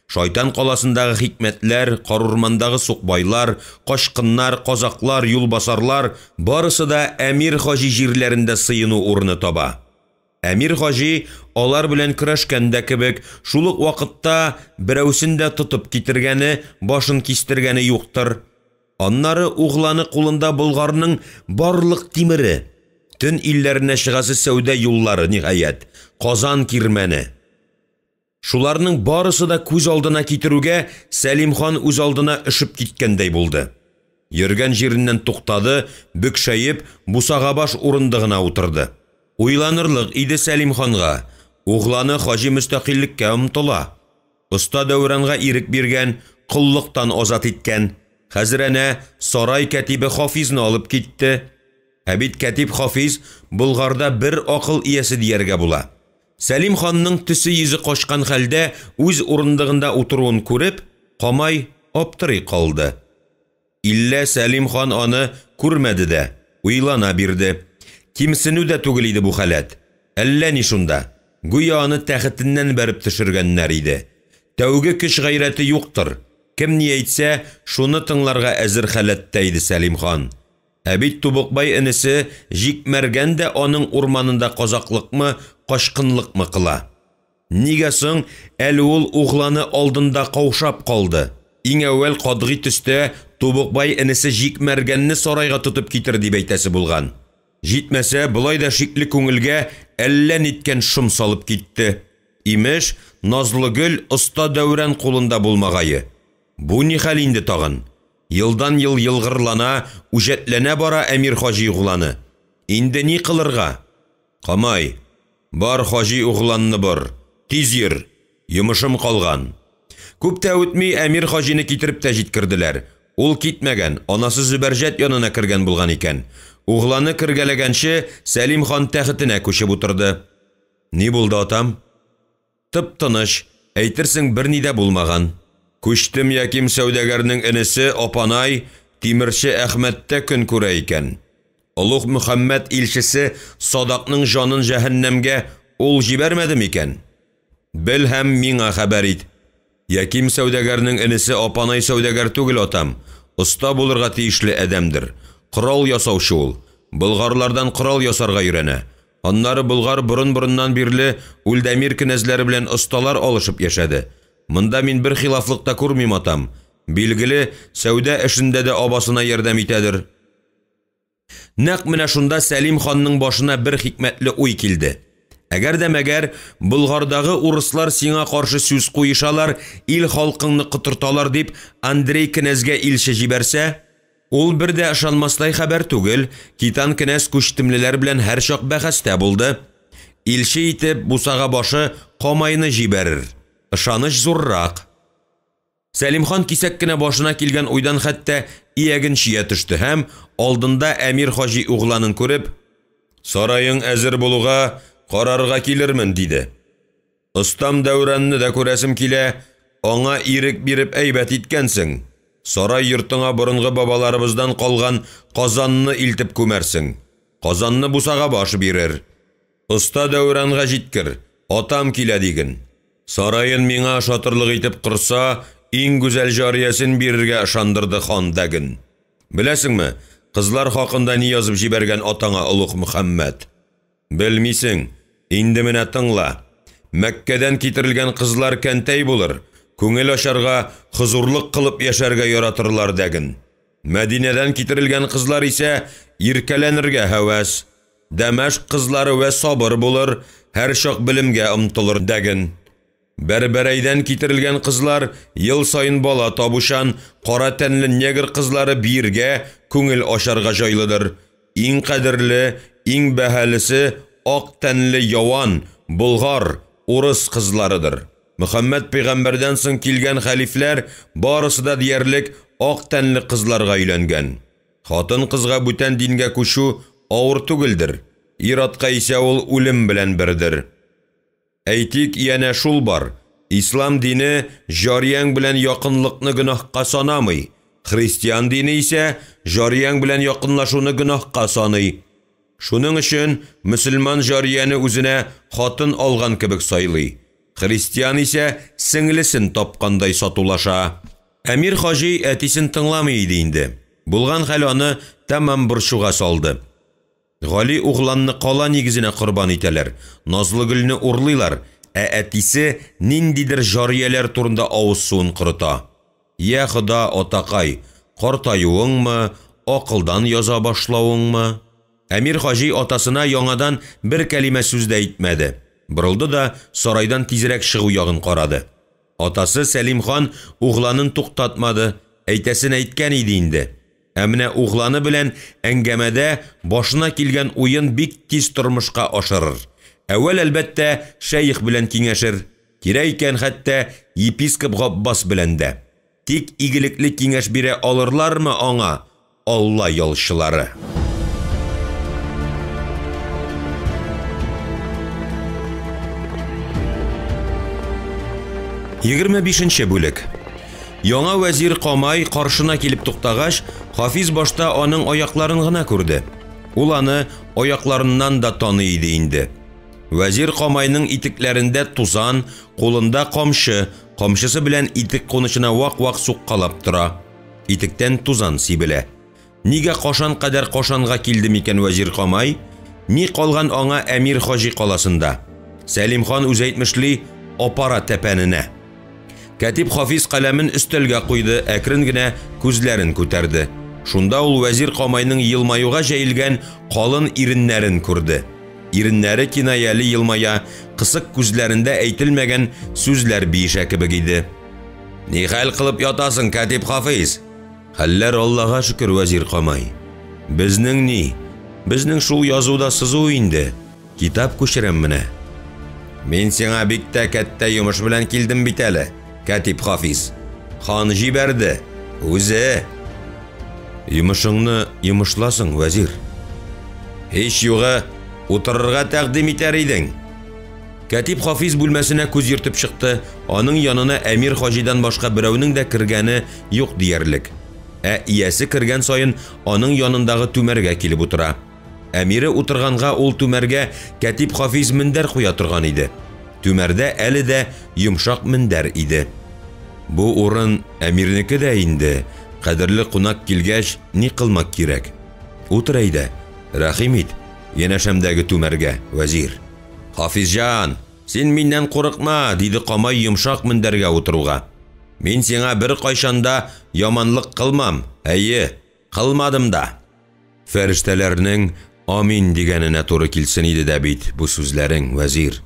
Шайтан каласындагы хикмәтләр, карурмандагы сукбайлар, качкыннар, казаклар, юлбасарлар барысы да әмир Хаҗи җирләрендә сыену урыны таба. Әмир Хаҗи алар белән көрәшкән дә кебек, шул ук вакытта берәүсен дә тотып китергәне, башын кистергәне юктыр. Аннары угланы кулында Болгарның барлык тимере, төн илләренә чыгасы сәүдә юллары, ниһаять, Казан кирмәне. Шуларның барысы да күз алдына китерүгә Сәлим хан үз алдына өшеп киткәндәй булды. Йөргән җиреннән туктады, бөкшәеп, бусагабаш урындыгына утырды. Уйланырлык иде Сәлим ханга. Угланы Хаҗи мөстәкыйльлеккә омтыла. Оста Дәүранга ирек биргән, коллыктан азат иткән. Хәзер әнә сарай кәтибе Хафизны алып китте. Ә бит кәтиб Хафиз Болгарда бер акыл иясе дияргә була. Сәлим ханның төсе йөзе качкан хәлдә үз урындыгында утыруын күреп, Камай аптырый калды. Иллә Сәлим хан аны күрмәде дә, уйлана бирде. Кимсенү дә түгел иде бу халәт. Әллә ни шунда, гүя аны тәхетеннән бәреп төшергәннәр иде. Тәүге көч гайрәте юктыр. Кем ни әйтсә, шуны тыңларга әзер халәттә иде Сәлим хан. Ә бит Тубыкбай энесе Җикмәргән дә аның урманында казаклыкмы, качкынлыкмы кыла. Нигә соң әле ул угланы алдында каушап калды? Иң әүвәл катгый төстә Тубыкбай энесе Җикмәргәнне сарайга тотып китер дип әйтәсе булган. Җитмәсә, болай да шикле күңелгә әллә ниткән шом салып китте. Имеш, Назлыгөл оста Дәүран кулында булмагае. Бу ни хәл инде тагын? Елдан-ел елгырлана, үҗәтләнә бара әмир Хаҗи угланы. Инде ни кылырга? Камай, бар Хаҗи угланны бор, тиз йөр, йомышым калган. Күп тә үтми әмир Хаҗины китереп тә җиткерделәр. Ул китмәгән, анасы Зөбәрҗәт янына кергән булган икән. Угланы кергәләгәнче Сәлим хан тәхетенә күчеп утырды. Ни булды, атам? Тып-тыныч, әйтерсең берни дә булмаган. Күчтем Яким сәүдәгәрнең энесе Апанай тимерче Әхмәттә көн күрә икән. Олуг Мөхәммәд илчесе Садакның җанын җәһәннәмгә ул җибәрмәде микән? Бел һәм миңа хәбәр ит. Яким сәүдәгәрнең энесе Апанай сәүдәгәр түгел, атам. Оста булырга тиешле адәмдер. Корал ясаучы ул. Болгарлардан корал ясарга өйрәнә. Аннары Болгар борын-борыннан бирле Ульдәмир кенәзләре белән осталар алышып яшәде. Монда мин бер хилафлык та күрмим, атам. Билгеле, сәүдә эшендә дә абасына ярдәм итәдер. Нәкъ менә шунда Сәлим ханның башына бер хикмәтле уй килде. Әгәр дә мәгәр Болгардагы урыслар сиңа каршы сүз куешалар, ил халкыңны котырталар дип Андрей кенәзгә илче җибәрсә, ул бер дә ышанмастай хәбәр түгел, Китан кенәз күчтемлеләр белән һәрчак бәхәстә булды. Илче итеп бусага башы Камайны җибәрер, ышаныч зуррак. Сәлим хан кисәк кенә башына килгән уйдан хәтта ияген чөя төште һәм, алдында әмир Хаҗи угланын күреп, «Сараең әзер булуга, карарга килермен», диде. «Остам Дәүранны да күрәсем килә, аңа ирек биреп әйбәт иткәнсең. Сарай йортыңа борынгы бабаларыбыздан калган казанны илтеп күмәрсең. Казанны бусага баш бирер. Оста Дәүранга җиткер, атам килә диген. Сараен миңа ошатырлык итеп корса, иң гүзәл җариясен бирергә ышандырды хан дәген. Беләсеңме, кызлар хакында ни язып җибәргән атаңа Олуг Мөхәммәд? Белмисең, инде менә тыңла. Мәккәдән китерелгән кызлар кәнтәй булыр, күңел ачарга, хозурлык кылып яшәргә яратырлар дәген. Мәдинәдән китерелгән кызлар исә иркәләнергә һәвәс. Дәмәшк кызлары вә сабыр булыр, һәрчак белемгә омтылыр дәген. Бәрбәрәйдән китерелгән кызлар ел саен бала табучан, кара тәнле негр кызлары биергә, күңел ачарга җайлыдыр. Иң кадерле, иң бәһалесе ак тәнле яван, болгар, урыс кызларыдыр. Мөхәммәд пәйгамбәрдән соң килгән хәлифләр барысы да диярлек ак тәнле кызларга өйләнгән. Хатын кызга бүтән дингә күчү авыр түгелдер. Ир-атка исә ул үлем белән бердер. Әйтик, янә шул бар. Ислам дине җарияң белән якынлыкны гөнаһка санамый. Христиан дине исә җарияң белән якынлашуны гөнаһка саный. Шуның өчен мөселман җарияне үзенә хатын алган кебек сайлый. Христиан исә сеңлесен тапкандай сатулаша. Әмир Хаҗи әтисен тыңламый иде инде. Булган хәл аны тәмам борчуга салды. Гали угланны кала нигезенә корбан итәләр, Назлыгөлне урлыйлар, ә әтисе ниндидер җарияләр турында авыз суын корыта. Я Хода, атакай, картаюыңмы, акылдан яза башлавыңмы? Әмир Хаҗи атасына яңадан бер кәлимә сүз дә әйтмәде. Борылды да сарайдан тизрәк чыгу ягын карады. Атасы Сәлим хан угланын туктатмады, әйтәсен әйткән иде инде. Ә менә угланы белән әңгәмәдә башына килгән уен бик тиз тормышка ашырыр. Әүвәл, әлбәттә, шәех белән киңәшер. Кирәк икән хәтта епископ Габбас белән дә. Тик игелекле киңәш бирә алырлармы аңа Алла ялчылары? 25 бүлек. Яңа вәзир Камай каршына килеп туктагач, Хафиз башта аның аякларын гына күрде. Ул аны аякларыннан да таный иде инде. Вәзир Камайның итекләрендә тузан, кулында камчы, камчысы белән итек кунычына вак-вак суккалап тора. Итектән тузан сибелә. Нигә кашан кадәр кашанга килде микән вәзир Камай? Ни калган аңа Әмир Хаҗи каласында? Сәлим хан үзе әйтмешли, апара тәпәненә. Кәтип Хафиз каләмен өстәлгә куйды, әкрен генә күзләрен күтәрде. Шунда ул вәзир Камайның елмаюга җәелгән калын иреннәрен күрде. Иреннәре кинаяле елмая, кысык күзләрендә әйтелмәгән сүзләр биешә кебек иде. Ни хәл кылып ятасың, Кәтип Хафиз? Хәлләр Аллага шөкер, вәзир Камай. Безнең ни? Безнең шул язуда сызу инде. Китап күчерәм менә. Мин сиңа бик тә кәттә йомыш белән килдем бит әле, Кәтип Хафиз. Хан җибәрде. Үзе. Йомышыңны йомышласың, вәзир. Һич югы, утырырга тәкъдим итәр идең. Кәтип Хафиз бүлмәсенә күз йөртеп чыкты. Аның янына Әмир Хаҗидан башка берәүнең дә кергәне юк диярлек. Ә иясе кергән саен аның янындагы түмәргә килеп утыра. Әмире утырганга ул түмәргә Кәтип Хафиз мендәр куя торган иде. Түмәрдә әле дә йомшак мендәр иде. Бу урын әмирнеке дә инде, кадерле кунак килгәч, ни кылмак кирәк? Утыр әйдә, рәхим ит, янәшәмдәге түмәргә, вәзир. Хафизҗан, син миннән курыкма, диде Камай йомшак мендәргә утыруга. Мин сиңа бер кайчан да яманлык кылмам, әйе, кылмадым да. Фәрештәләрнең амин дигәненә туры килсен иде дә бит бу сүзләрең, вәзир.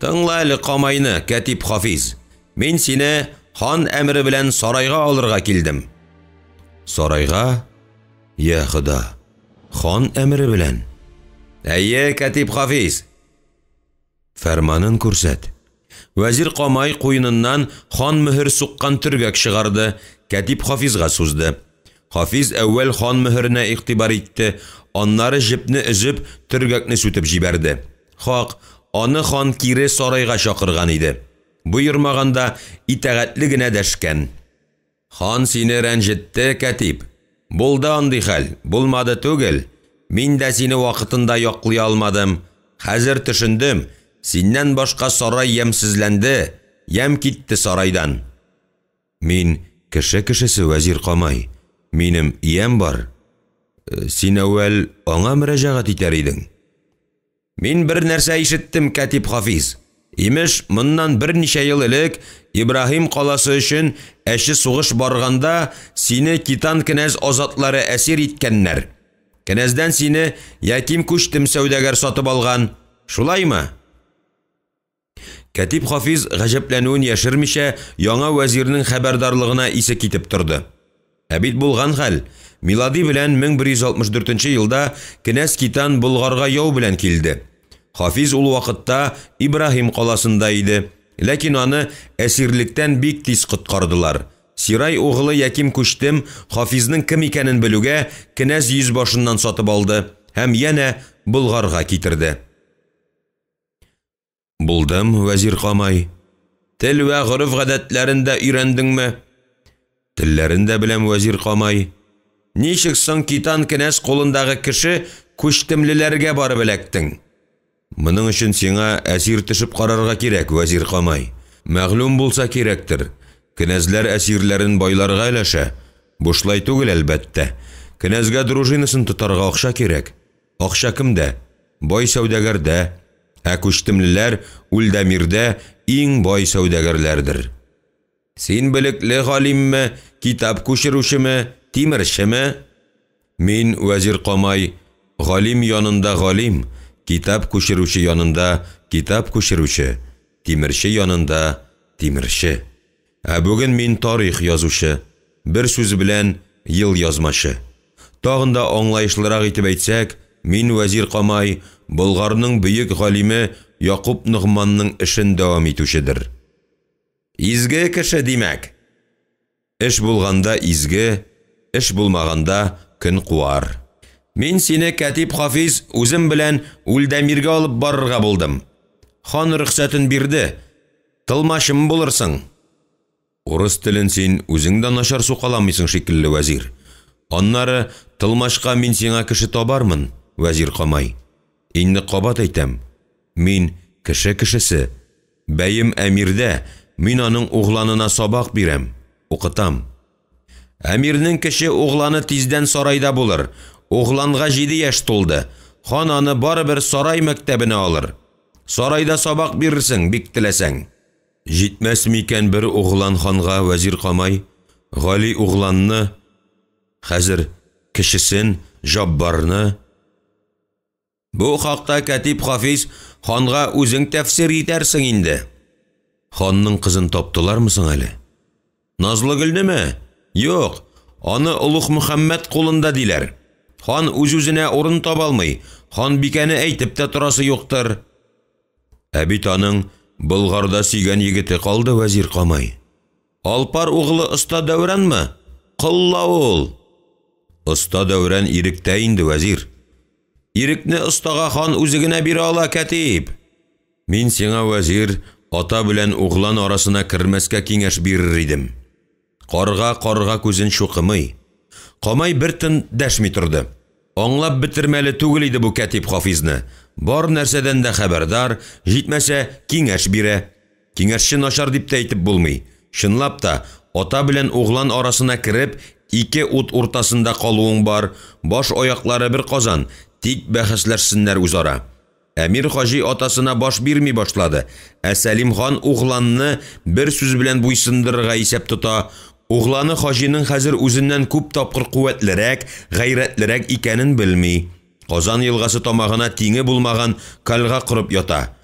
Тыңла әле Камайны, Кәтип Хафиз. Мин сине хан әмере белән сарайга алырга килдем. Сарайга? Я Хода, хан әмере белән? Әйе, Кәтип Хафиз. Фәрманын күрсәт. Вәзир Камай куеныннан хан мөһер суккан төргәк чыгарды, кәтиб Хафизга сузды. Хафиз әүвәл хан мөһеренә игътибар итте, аннары җепне өзеп, төргәкне сүтеп җибәрде. Хак, аны хан кире сарайга чакырган иде. Боермаганда, итагатьле генә дәшкән. Хан сине рәнҗетте, кәтиб. Булды андый хәл, булмады түгел. Мин дә сине вакытында яклый алмадым. Хәзер төшендем, синнән башка сарай ямьсезләнде, ямь китте сарайдан. Мин кеше кешесе, вәзир Камай. Минем иям бар. Син әүвәл аңа мөрәҗәгать итәр идең. Мин бер нәрсә ишеттем, кәтиб Хафиз. Имеш, моннан берничә ел элек Ибраһим каласы өчен әче сугыш барганда сине Китан кенәз азатлары әсир иткәннәр. Кенәздән сине Яким Күчтем сәүдәгәр сатып алган. Шулаймы? Кәтиб Хафиз, гаҗәпләнүен яшермичә, яңа вәзирнең хәбәрдарлыгына исе китеп торды. Ә бит булган хәл, милади белән 1164 нче елда кенәз Китан Болгарга яу белән килде. Хафиз ул вакытта Ибраһим каласында иде, ләкин аны әсирлектән бик тиз коткардылар. Сирай угылы Яким Күчтем Хафизның кем икәнен белүгә, кенәз йөзбашыннан сатып алды һәм янә Болгарга китерде. Булдым, вәзир Камай. Тел вә гореф-гадәтләрен дә өйрәндеңме? Телләрен дә беләм, вәзир Камай. Ничек соң Китан кенәз кулындагы кеше күчтемлеләргә барып эләктең? Моның өчен сиңа әсир төшеп карарга кирәк, вәзир Камай. Мәгълүм булса кирәктер, кенәзләр әсирләрен байларга өләшә. Бушлай түгел, әлбәттә. Кенәзгә дружинасын тотарга акча кирәк. Акча кемдә? Бай сәүдәгәрдә. Ә күчтемлеләр Үлдәмирдә иң бай сәүдәгәрләрдер. Син белекле галимме, китап күчерүчеме, тимерчеме? Мин, вәзир Камай, галим янында галим, китап күчерүче янында китап күчерүче, тимерче янында тимерче. Ә бүген мин тарих язучы, бер сүз белән, елъязмачы. Тагын да аңлаешлырак итеп әйтсәк, мин, вәзир Камай, Болгарның бөек галиме Якуб Ногманның эшен дәвам итүчедер. Изге кеше, димәк? Эш булганда изге, эш булмаганда көн куар. Мин сине, кәтиб Хафиз, үзем белән Үлдәмиргә алып барырга булдым. Хан рөхсәтен бирде. Тылмачым булырсың. Урыс телен син үзең дә начар сукаламыйсың шикелле, вәзир. Аннары, тылмачка мин сиңа кеше табармын, вәзир Камай. Инде кабат әйтәм, мин кеше кешесе. Бәем әмирдә, мин аның угланына сабак бирәм, укытам. Әмирнең кече угланы тиздән сарайда булыр. Угланга җиде яшь тулды. Хан аны барыбер сарай мәктәбенә алыр. Сарайда сабак бирерсең, бик теләсәң. Җитмәс микән бер углан ханга, вәзир Камай? Гали угланны, хәзер кечесен, Җаббарны. Бу хакта, кәтиб Хафиз, ханга үзең тәфсир итәрсең инде. Ханның кызын таптылармы соң әле? Назлыгөлнеме? Юк, аны Олуг Мөхәммәд кулында диләр. Хан үз-үзенә урын таба алмый, ханбикәне әйтеп тә торасы юктыр. Ә бит аның Болгарда сөйгән егете калды, вәзир Камай. Алпар углы оста Дәүранмы? Колла ул! Оста Дәүран иректә инде, вәзир. Ирекне остага хан үзе генә бирә ала, кәтиб. Мин сиңа, вәзир, ата белән углан арасына кермәскә киңәш бирер идем. Карга карга күзен чукымый. Камай бер тын дәшми торды. Аңлап бетермәле түгел иде бу кәтиб Хафизны. Бар нәрсәдән дә хәбәрдар, җитмәсә, киңәш бирә. Киңәшче начар дип тә әйтеп булмый. Чынлап та, ата белән углан арасына кереп, ике ут уртасында калуың бар, баш-аяклары бер казан, тик бәхәсләшсеннәр үзара. Әмир Хаҗи атасына баш бирми башлады, ә Сәлим хан угланны бер сүз белән буйсындырырга исәп тота. Угланы Хаҗиның хәзер үзеннән күп тапкыр куәтлерәк, гайрәтлерәк икәнен белми. Казан елгасы тамагына тиңе булмаган кальга корып ята.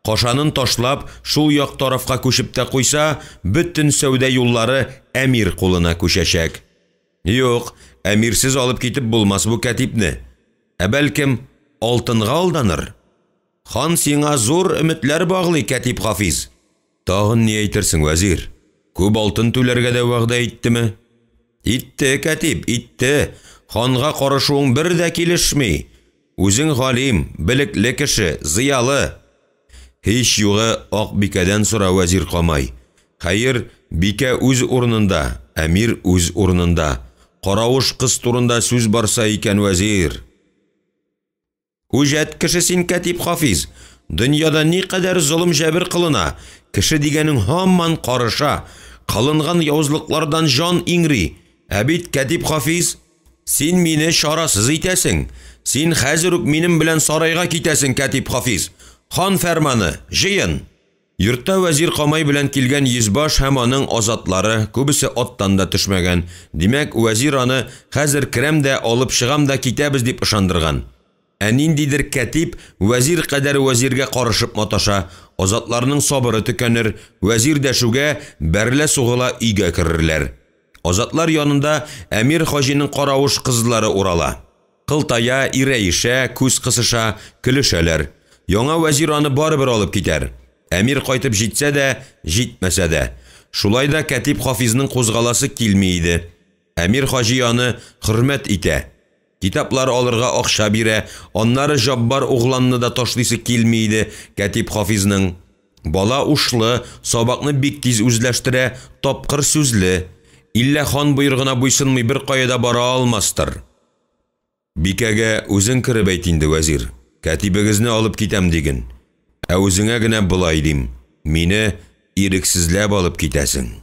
Кашанын ташлап, шул як тарафка күчеп тә куйса, бөтен сәүдә юллары әмир кулына күчәчәк. Юк, әмирсез алып китеп булмас бу кәтибне. Ә бәлкем, алтынга алданыр? Хан сиңа зур өметләр баглый, кәтиб Хафиз. Тагын ни әйтерсең, вәзир? Күп алтын түләргә дә вәгъдә иттеме? Итте, кәтиб, итте. Ханга карышуың бер дә килешми. Үзең галим, белекле кеше, зыялы. Һич югы Акбикәдән сора, вәзир Камай. Хәер, бикә үз урынында, әмир үз урынында. Каравыш кыз турында сүз барса икән, вәзир. Үҗәт кеше син, кәтиб Хафиз. Дөньяда никадәр золым-җәбер кылына, кеше дигәнең һаман карыша, кылынган явызлыклардан җан иңри. Ә бит, кәтиб Хафиз, син мине чарасыз итәсең. Син хәзер үк минем белән сарайга китәсең, кәтиб Хафиз. Хан фәрманы, җыен! Йортта вәзир Камай белән килгән йөзбаш һәм аның азатлары, күбесе аттан да төшмәгән. Димәк, вәзир аны, хәзер керәм дә, алып чыгам да китәбез, дип ышандырган. Ә ниндидер кәтиб вәзир кадәр вәзиргә карышып маташа. Азатларның сабыры төкәнер, вәзир дәшүгә, бәрелә-сугыла өйгә керерләр. Азатлар янында әмир Хаҗиның каравыш кызлары урала. Кылтая, ирәешә, күз кысыша, көлешәләр. Яңа вәзир аны барыбер алып китәр. Әмир кайтып җитсә дә, җитмәсә дә. Шулай да кәтиб Хафизның кузгаласы килми иде. Әмир Хаҗи аны хөрмәт итә. Китаплар алырга акча бирә, аннары Җаббар угланны да ташлыйсы килми иде кәтиб Хафизның. Бала ушлы, сабакны бик тиз үзләштерә, тапкыр сүзле. Иллә хан боергына буйсынмый беркая да бара алмастыр. Бикәгә үзең кереп әйт инде, вәзир, кәтибегезне алып китәм диген. Ә үзеңә генә болай дим, мине ирексезләп алып китәсең.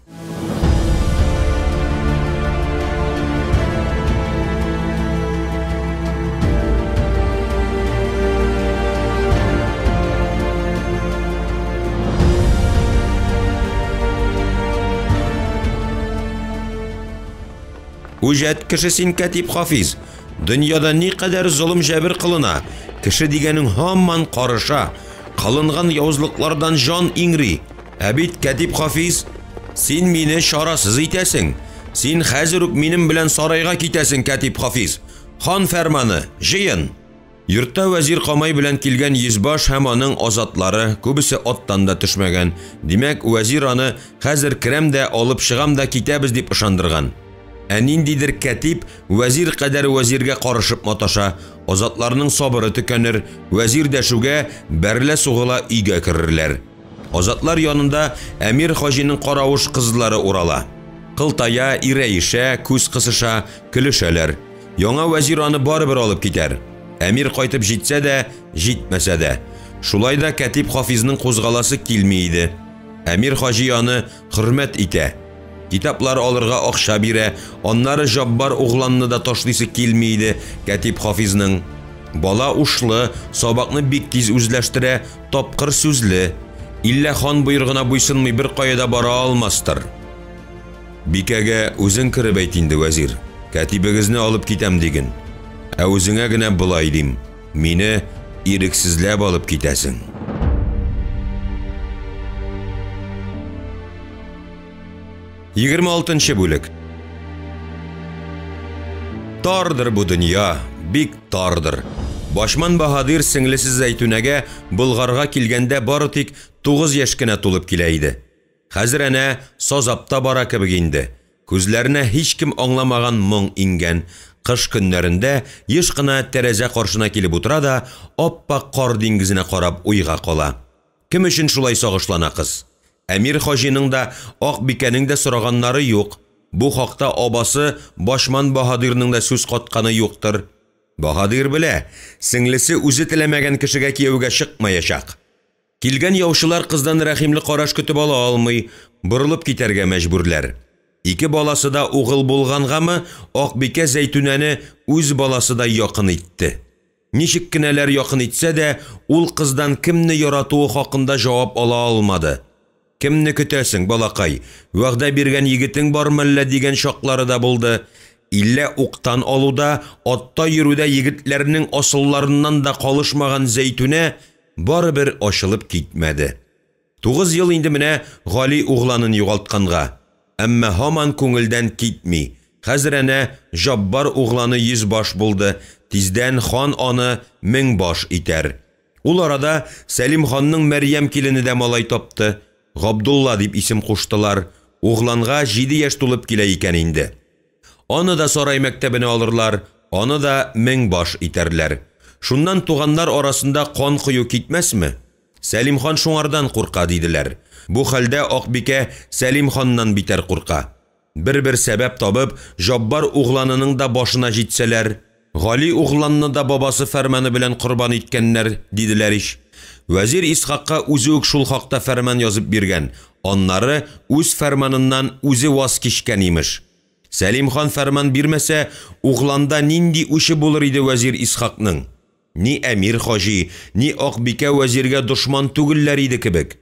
Үҗәт кеше син, кәтиб Хафиз. Дөньяда никадәр золым-җәбер кылына, кеше дигәнең һаман карыша, кылынган явызлыклардан җан иңри. Ә бит, кәтиб Хафиз, син мине чарасыз итәсең. Син хәзер үк минем белән сарайга китәсең, кәтиб Хафиз. Хан фәрманы, җыен! Йортта вәзир Камай белән килгән йөзбаш һәм аның азатлары, күбесе аттан да төшмәгән. Димәк, вәзир аны, хәзер керәм дә, алып чыгам да китәбез, дип ышандырган. Ә ниндидер кәтиб вәзир кадәр вәзиргә карышып маташа. Азатларның сабыры төкәнер, вәзир дәшүгә, бәрелә-сугыла өйгә керерләр. Азатлар янында әмир Хаҗиның каравыш кызлары урала. Кылтая, ирәешә, күз кысыша, көлешәләр. Яңа вәзир аны барыбер алып китәр. Әмир кайтып җитсә дә, җитмәсә дә. Шулай да кәтиб Хафизның кузгаласы килми иде. Әмир Хаҗи аны хөрмәт итә. Китаплар алырга акча бирә, аннары Җаббар угланны да ташлыйсы килми иде кәтиб Хафизның. Бала ушлы, сабакны бик тиз үзләштерә, тапкыр сүзле. Иллә хан боергына буйсынмый беркая да бара алмастыр. Бикәгә үзең кереп әйт инде, вәзир, кәтибегезне алып китәм диген. Ә үзеңә генә болай дим, мине ирексезләп алып китәсең. 26 бүлек. Тардыр бу дөнья, бик тардыр. Башман баһадир сеңлесе Зәйтүнәгә Болгарга килгәндә бары тик 9 яшь кенә тулып килә иде. Хәзер әнә сазап та бара кебек инде. Күзләренә һичкем аңламаган моң иңгән. Кыш көннәрендә еш кына тәрәзә каршына килеп утыра да ап-ак кар диңгезенә карап уйга кала. Кем өчен шулай сагышлана кыз? Әмир Хаҗиның да, Акбикәнең дә сораганнары юк. Бу хакта абасы Башман баһадирның да сүз катканы юктыр. Баһадир белә, сеңлесе үзе теләмәгән кешегә кияүгә чыкмаячак. Килгән яучылар кыздан рәхимле караш көтеп ала алмый, борылып китәргә мәҗбүрләр. Ике баласы да угыл булгангамы, Акбикә Зәйтүнәне үз баласыдай якын итте. Ничек кенәләр якын итсә дә, ул кыздан кемне яратуы хакында җавап ала алмады. Кемне көтәсең, балакай, вәгъдә биргән егетең бар мәллә дигән чаклары да булды. Иллә уктан алуда, атта йөрүдә егетләрнең асылларыннан да калышмаган Зәйтүнә барыбер ачылып китмәде. 9 ел инде менә Гали угланын югалтканга. Әмма һаман күңелдән китми. Хәзер әнә Җаббар угланы 100 баш булды, тиздән хан аны 1000 баш итәр. Ул арада Сәлим ханның Мәрьям килене дә малай тапты. Габдулла дип исем куштылар. Угланга 7 яшь тулып килә икән инде. Аны да сарай мәктәбенә алырлар, аны да меңбаш итәрләр. Шуннан туганнар арасында кан кою китмәсме? Сәлим хан шуңардан курка, диделәр. Бу хәлдә Акбикә Сәлим ханнан битәр курка. Бер-бер сәбәп табып, Җаббар угланының да башына җитсәләр, Гали угланны да бабасы фәрманы белән корбан иткәннәр, диделәр ич. Вәзир Исхакка үзе үк шул хакта фәрман язып биргән, аннары үз фәрманыннан үзе ваз кичкән, имеш. Сәлим хан фәрман бирмәсә, угланда нинди үче булыр иде вәзир Исхакның? Ни әмир Хаҗи, ни Акбикә вәзиргә дошман түгелләр иде кебек.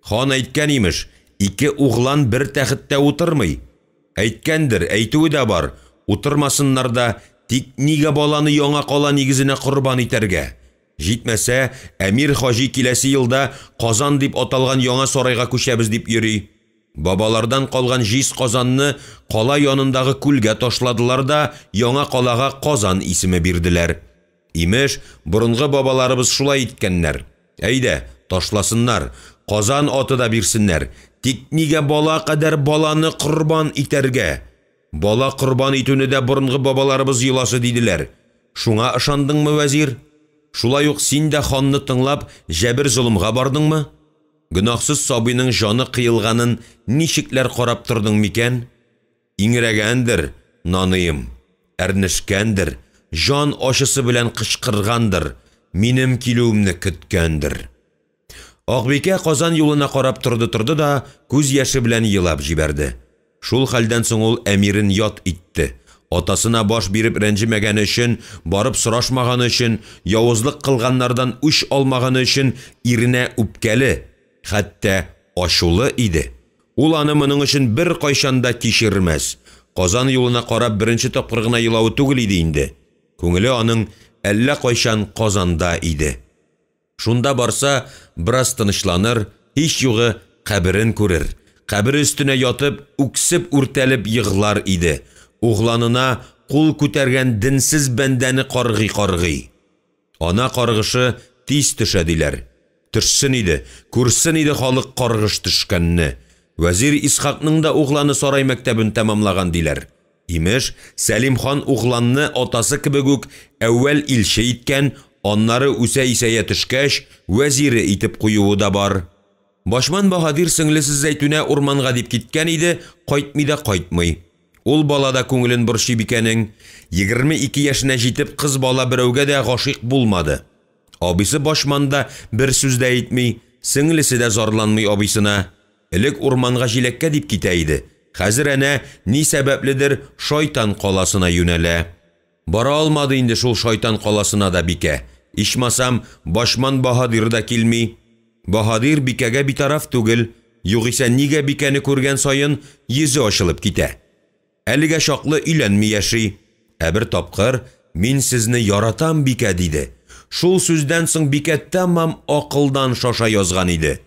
Хан әйткән, имеш, ике углан бер тәхеттә утырмый. Әйткәндер, әйтүе дә бар, утырмасыннар да, тик нигә баланы яңа кала нигезенә корбан итәргә? Җитмәсә, әмир Хаҗи киләсе елда Казан дип аталган яңа сарайга күчәбез дип йөри. Бабалардан калган җиз казанны кала янындагы күлгә ташладылар да яңа калага Казан исеме бирделәр. Имеш, борынгы бабаларыбыз шулай иткәннәр. Әйдә, ташласыннар, Казан аты да бирсеннәр. Тик нигә бала кадәр баланы корбан итәргә? Бала корбан итүне дә борынгы бабаларыбыз йоласы диделәр. Шуңа ышандыңмы, вәзир? Шулай ук син дә ханны тыңлап, җәбер-золымга бардыңмы? Гөнаһсыз сабыйның җаны кыелганын ничекләр карап тордың микән? Иңрәгәндер, наныем, әрнешкәндер, җан ачысы белән кычкыргандыр, минем килүемне көткәндер. Акбикә Казан юлына карап торды-торды да күз яше белән елап җибәрде. Шул хәлдән соң ул әмирен ят итте. Атасына баш биреп рәнҗемәгәне өчен, барып сорашмаганы өчен, явызлык кылганнардан үч алмаганы өчен иренә үпкәле, хәтта ачулы иде. Ул аны моның өчен беркайчан да кичермәс. Казан юлына карап беренче тапкыр гына елавы түгел иде инде. Күңеле аның әллә кайчан Казанда иде. Шунда барса, бераз тынычланыр, һич югы каберен күрер. Кабере өстенә ятып, үксеп үртәлеп егълар иде. Угланына кул күтәргән денсез бәндәне каргый-каргый. Ана каргышы тиз төшә диләр. Төшсен иде, күрсен иде халык каргыш төшкәнне. Вәзир Исхакның да угланы сарай мәктәбен тәмамлаган диләр. Имеш, Сәлим хан угланны атасы кебек үк әүвәл илче иткән, аннары үсә-исәя төшкәч, вәзире итеп куюы да бар. Башман баһадир сеңлесе Зәйтүнә урманга дип киткән иде, кайтмый да кайтмый. Ул бала да күңелен борчый бикәнең. 22 яшенә җитеп, кыз бала берәүгә дә гашыйк булмады. Абыйсы Башман да бер сүз дә әйтми, сеңлесе дә зарланмый абыйсына. Элек урманга җиләккә дип китә иде. Хәзер әнә ни сәбәпледер шайтан каласына юнәлә. Бара алмады инде шул шайтан каласына да бикә. Ичмасам, Башман баһадир да килми. Баһадир бикәгә битараф түгел. Югыйсә нигә бикәне күргән саен йөзе ачылып китә. Әлегә чаклы өйләнми яши. Ә бер тапкыр «Мин сезне яратам, бикә» диде. Шул сүздән соң бикә тәмам акылдан шаша язган иде.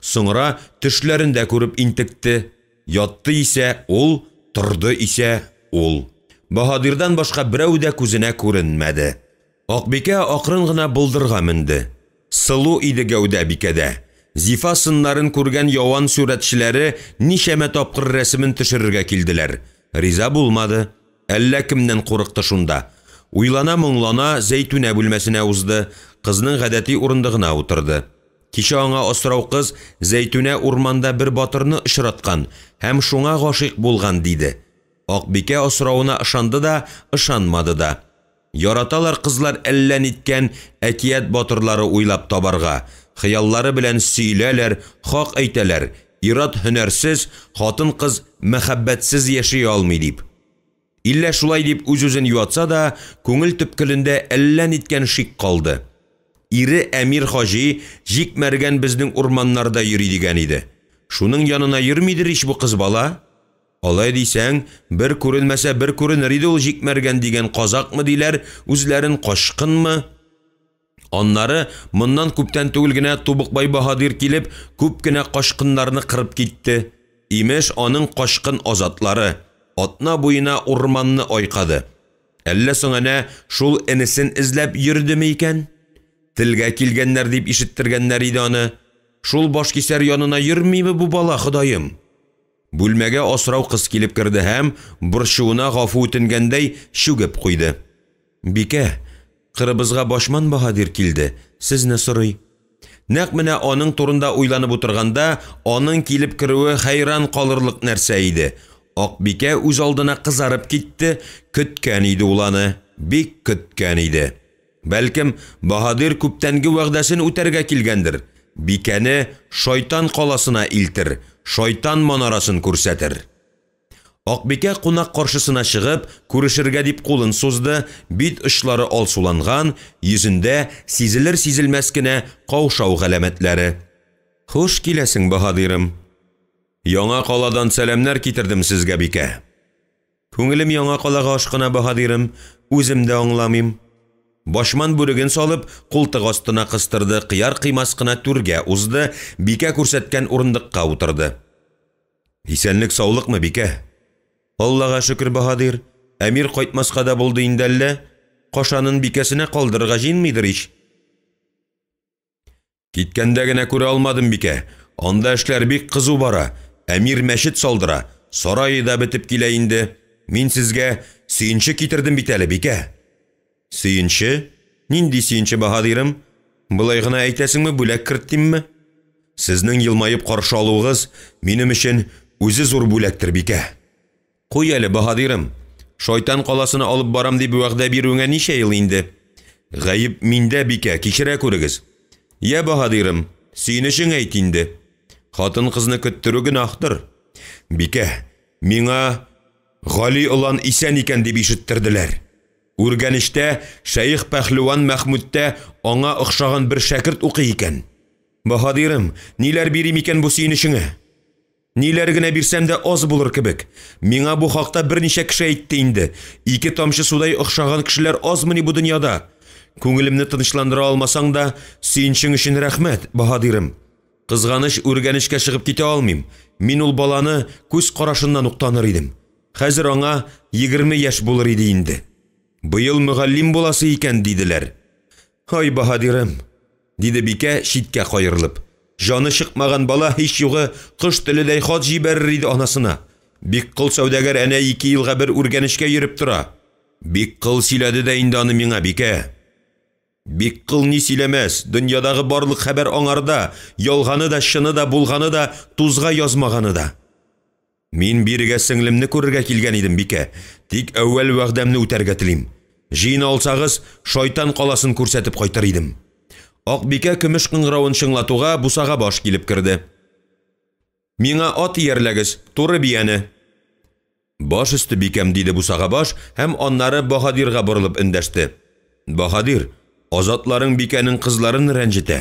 Соңра төшләрендә күреп интекте. Ятты исә ул, торды исә ул. Баһадирдан башка берәү дә күзенә күренмәде. Акбикә акрын гына болдырга менде. Сылу иде гәүдә бикәдә. Зифа сыннарын күргән яван сурәтчеләре ничәмә тапкыр рәсемен төшерергә килделәр. Риза булмады. Әллә кемнән курыкты шунда. Уйлана-моңлана Зәйтүнә бүлмәсенә узды, кызның гадәти урындыгына утырды. Кичә аңа асрау кыз Зәйтүнә урманда бер батырны очраткан һәм шуңа гашыйк булган диде. Акбикә асравына ышанды да, ышанмады да. Яраталар кызлар әллә ниткән әкият батырлары уйлап табарга. Хыяллары белән сөйләләр, хак әйтәләр, ир-ат һөнәрсез, хатын-кыз мәхәббәтсез яши алмый дип. Иллә шулай дип үз-үзен юатса да, күңел төпкелендә әллә ниткән шик калды. Ире Әмир Хаҗи Җик Мәргән безнең урманнарда йөри дигән иде. Шуның янына йөрмидер ич бу кыз бала? Алай дисәң, бер күренмәсә бер күренер иде ул Җик Мәргән дигән казакмы диләр, үзләрен качкынмы? Аннары моннан күптән түгел генә Тубыкбай баһадир килеп, күп кенә качкыннарны кырып китте. Имеш, аның качкын азатлары атна буена урманны айкады. Әллә соң әнә шул энесен эзләп йөрдеме икән? Телгә килгәннәр дип ишеттергәннәр иде аны. Шул башкисәр янына йөрмиме бу бала, Ходаем? Бүлмәгә асрау кыз килеп керде һәм, борчуына гафу үтенгәндәй, чүгеп куйды. Бикә, кырыбызга Башман баһадир килде, сезне сорый. Нәкъ менә аның турында уйланып утырганда, аның килеп керүе хәйран калырлык нәрсә иде. Акбикә үз алдына кызарып китте, көткән иде ул аны, бик көткән иде. Бәлкем, баһадир күптәнге вәгъдәсен үтәргә килгәндер, бикәне Шайтан каласына илтер, Шайтан манарасын күрсәтер. Акбикә кунак каршысына чыгып, күрешергә дип кулын сузды, бит очлары алсуланган, йөзендә сизелер-сизелмәс кенә каушау галәмәтләре. Хуш киләсең, баһадирым! Яңа каладан сәламнәр китердем сезгә, бикә. Күңелем яңа калага ашкына, баһадирым, үзем дә аңламыйм. Башман бүреген салып, култык астына кыстырды, кыяр-кыймас кына түргә узды, бикә күрсәткән урындыкка утырды. Исәнлек-саулыкмы, бикә? Аллага шөкер, баһадир. Әмир кайтмаска да булды инде әллә? Кашанын бикәсенә калдырырга җыенмыйдыр ич? Киткәндә генә күрә алмадым, бикә. Анда эшләр бик кызу бара. Әмир мәчет салдыра. Сарае да бетеп килә инде. Мин сезгә сөенче китердем бит әле, бикә. Сөенче? Нинди сөенче, баһадирым? Болай гына әйтәсеңме, бүләк кертимме? Сезнең елмаеп каршы алуыгыз минем өчен үзе зур бүләктер, бикә. Куй әле, баһадирым. Шайтан каласына алып барам дип вәгъдә бирүеңә ничә ел инде? Гаеп миндә, бикә, кичерә күрегез. Йә, баһадирым, сөенечең әйт инде. Хатын-кызны көттерү гөнаһтыр. Бикә, миңа Гали олан исән икән дип ишеттерделәр. Үргәнечтә шәех Пәһлеван Мәхмүттә аңа охшаган бер шәкерт укый икән. Баһадирым, ниләр бирим икән бу сөенечеңә? Ниләр генә бирсәм дә аз булыр кебек. Миңа бу хакта берничә кеше әйтте инде. Ике тамчы судай охшаган кешеләр азмыни бу дөньяда? Күңелемне тынычландыра алмасаң да, сөенчең өчен рәхмәт, баһадирым. Кызганыч, Үргәнечкә чыгып китә алмыйм. Мин ул баланы күз карашыннан ук таныр идем. Хәзер аңа 20 яшь булыр иде инде. Быел мөгаллим буласы икән, диделәр. Һай, баһадирым! Диде бикә, читкә каерылып. Җаны чыкмаган бала, һич югы, кош теледәй хат җибәрер иде анасына. Биккол сәүдәгәр әнә ике елга бер Үргәнечкә йөреп тора. Биккол сөйләде дә инде аны миңа, бикә. Биккол ни сөйләмәс, дөньядагы барлык хәбәр аңарда, ялганы да, чыны да, булганы да, тузга язмаганы да. Мин бирегә сеңлемне күрергә килгән идем, бикә. Тик әүвәл вәгъдәмне үтәргә телим. Җыена алсагыз, шайтан каласын күрсәтеп кайтыр идем. Акбикә көмеш кыңгыравын чыңлатуга, бусага баш килеп керде. Миңа ат иярләгез, туры бияне. Баш өсте, бикәм, диде бусага баш һәм аннары баһадирга борылып эндәште. Баһадир, азатларың бикәнең кызларын рәнҗетә.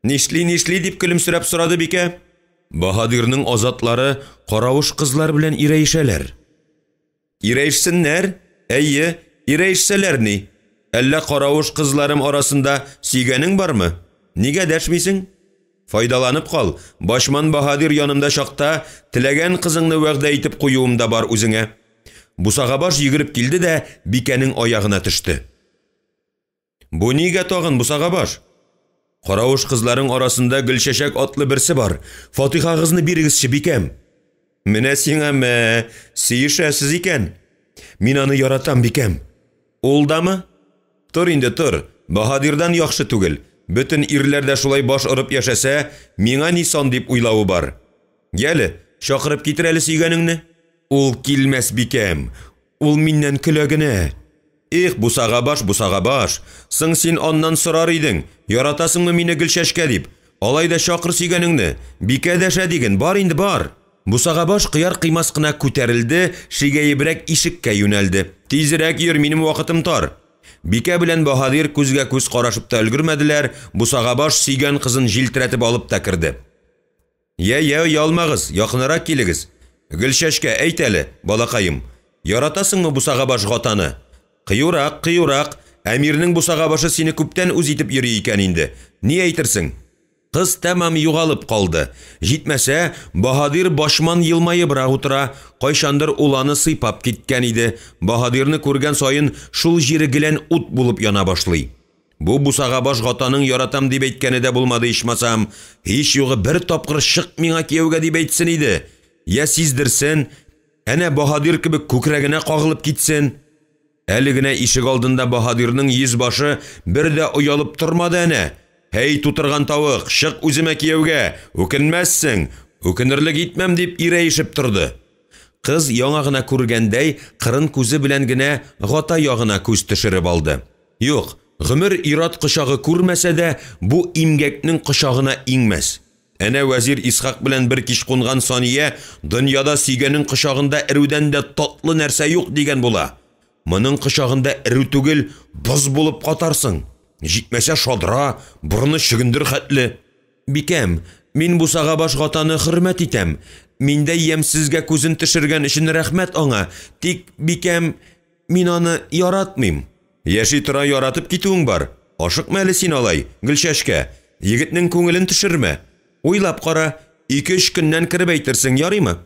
Нишли, нишли, дип көлемсерәп сорады бикә. Баһадирның азатлары каравыш кызлар белән ирәешәләр. Ирәешсеннәр, әйе, ирәешсәләр ни? Әллә каравыш кызларым арасында сөйгәнең бармы? Нигә дәшмисең? Файдаланып кал, Башман баһадир янымда чакта теләгән кызыңны вәгъдә итеп куюым да бар үзеңә. Бусагабаш йөгереп килде дә бикәнең аягына төште. Бу нигә тагын, бусагабаш? Каравыш кызларың арасында Гөлчәчәк атлы берсе бар. Фатихагызны бирегезче, бикәм. Менә сиңа мә, сөешәсез икән. Мин аны яратам, бикәм. Ул дамы? Тор инде, тор. Баһадирдан яхшы түгел. Бөтен ирләр дә шулай баш орып яшәсә, миңа ни сан дип уйлавы бар. Яле, чакырып китер әле сөйгәнеңне. Ул килмәс, бикәм. Ул миннән көлә генә. Их, бусагабаш, бусагабаш! Соң син аннан сорар идең, яратасыңмы мине Гөлчәчкә дип. Алай да чакыр сөйгәнеңне. Бикә дәшә диген, бар инде, бар! Бусагабаш кыяр-кыймас кына күтәрелде, шигәебрәк ишеккә юнәлде. Тизрәк йөр, минем вакытым тар. Бикә белән баһадир күзгә-күз карашып та өлгермәделәр, бусагабаш сөйгән кызын җилтерәтеп алып та керде. Йә, йә, оялмагыз, якынрак килегез. Гөлчәчкә, әйт әле, балакаем, яратасыңмы бусагабаш Гатаны? Кыюрак, кыюрак, Әмирнең бусагабашы сине күптән үз итеп йөри икән инде. Ни әйтерсең? Кыз тәмам югалып калды. Җитмәсә, баһадир Башман елмаебрак утыра, кайчандыр ул аны сыйпап киткән иде. Баһадирны күргән саен шул җире гелән ут булып яна башлый. Бу бусагабаш Гатаның яратам дип әйткәне дә булмады ичмасам. Һич югы бер тапкыр чык миңа кияүгә дип әйтсен иде. Я сиздерсен, әнә баһадир кебек күкрәгенә кагылып китсен. Әле генә ишегалдында баһадирның йөзбашы бер дә оялып тормады әнә. Һәй, тутырган тавык, чык үземә кияүгә, үкенмәссең, үкенерлек итмәм дип ирәешеп торды. Кыз яңа гына күргәндәй, кырын күзе белән генә Гата ягына күз төшереп алды. Юк, гомер ир-ат кочагы күрмәсә дә, бу имгәкнең кочагына иңмәс. Әнә вәзир Исхак белән бер кич кунган Сания дөньяда сөйгәнең кочагында эрүдән дә татлы нәрсә юк дигән була. Моның кочагында эрү түгел, боз булып катарсың. Җитмәсә шадра, борыны чөгендер хәтле. Бикәм, мин бусагабаш Гатаны хөрмәт итәм. Миндәй ямьсезгә күзен төшергән өчен рәхмәт аңа. Тик, бикәм, мин аны яратмыйм. Яши тора яратып китүең бар. Ашыкма әле син алай, Гөлчәчкә. Егетнең күңелен төшермә. Уйлап кара, ике-өч көннән кереп әйтерсең, ярыймы?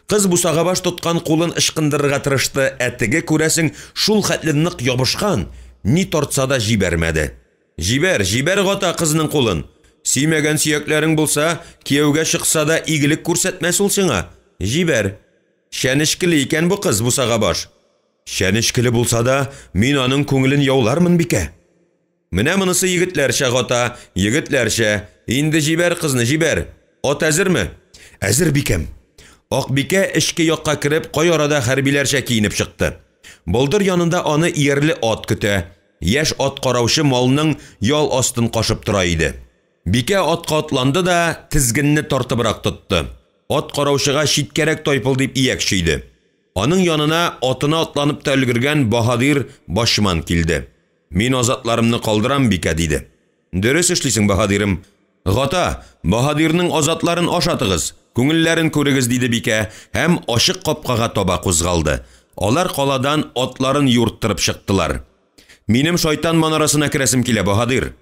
Кыз бусагабаш тоткан кулын ычкындырырга тырышты, ә теге, күрәсең, шул хәтле нык ябышкан, ни тартса да җибәрмәде. Җибәр, җибәр Гата кызның кулын! Сөймәгән сөякләрең булса, кияүгә чыкса да игелек күрсәтмәс ул сиңа. Җибәр. Чәнечкеле икән бу кыз, бусагабаш. Чәнечкеле булса да, мин аның күңелен яулармын, бикә. Менә монысы егетләрчә, Гата, егетләрчә. Инде җибәр кызны, җибәр. Ат әзерме? Әзер, бикәм. Акбикә эчке якка кереп, кай арада хәрбиләрчә киенеп чыкты. Болдыр янында аны иярле ат көтә. Яшь ат караучы малның ял астын кашып тора иде. Бикә атка атланды да, тезгенне тартыбрак тотты. Ат караучыга читкәрәк тайпыл дип ияк чөйде. Аның янына атына атланып та өлгергән баһадир Бачман килде. Мин азатларымны калдырам, бикә, диде. Дөрес эшлисең, баһадирым. Гата, баһадирның азатларын ашатыгыз, күңелләрен күрегез, диде бикә һәм ачык капкага таба кузгалды. Алар каладан атларын юырттырып чыктылар. Минем шайтан манарасына керәсем килә, баһадир.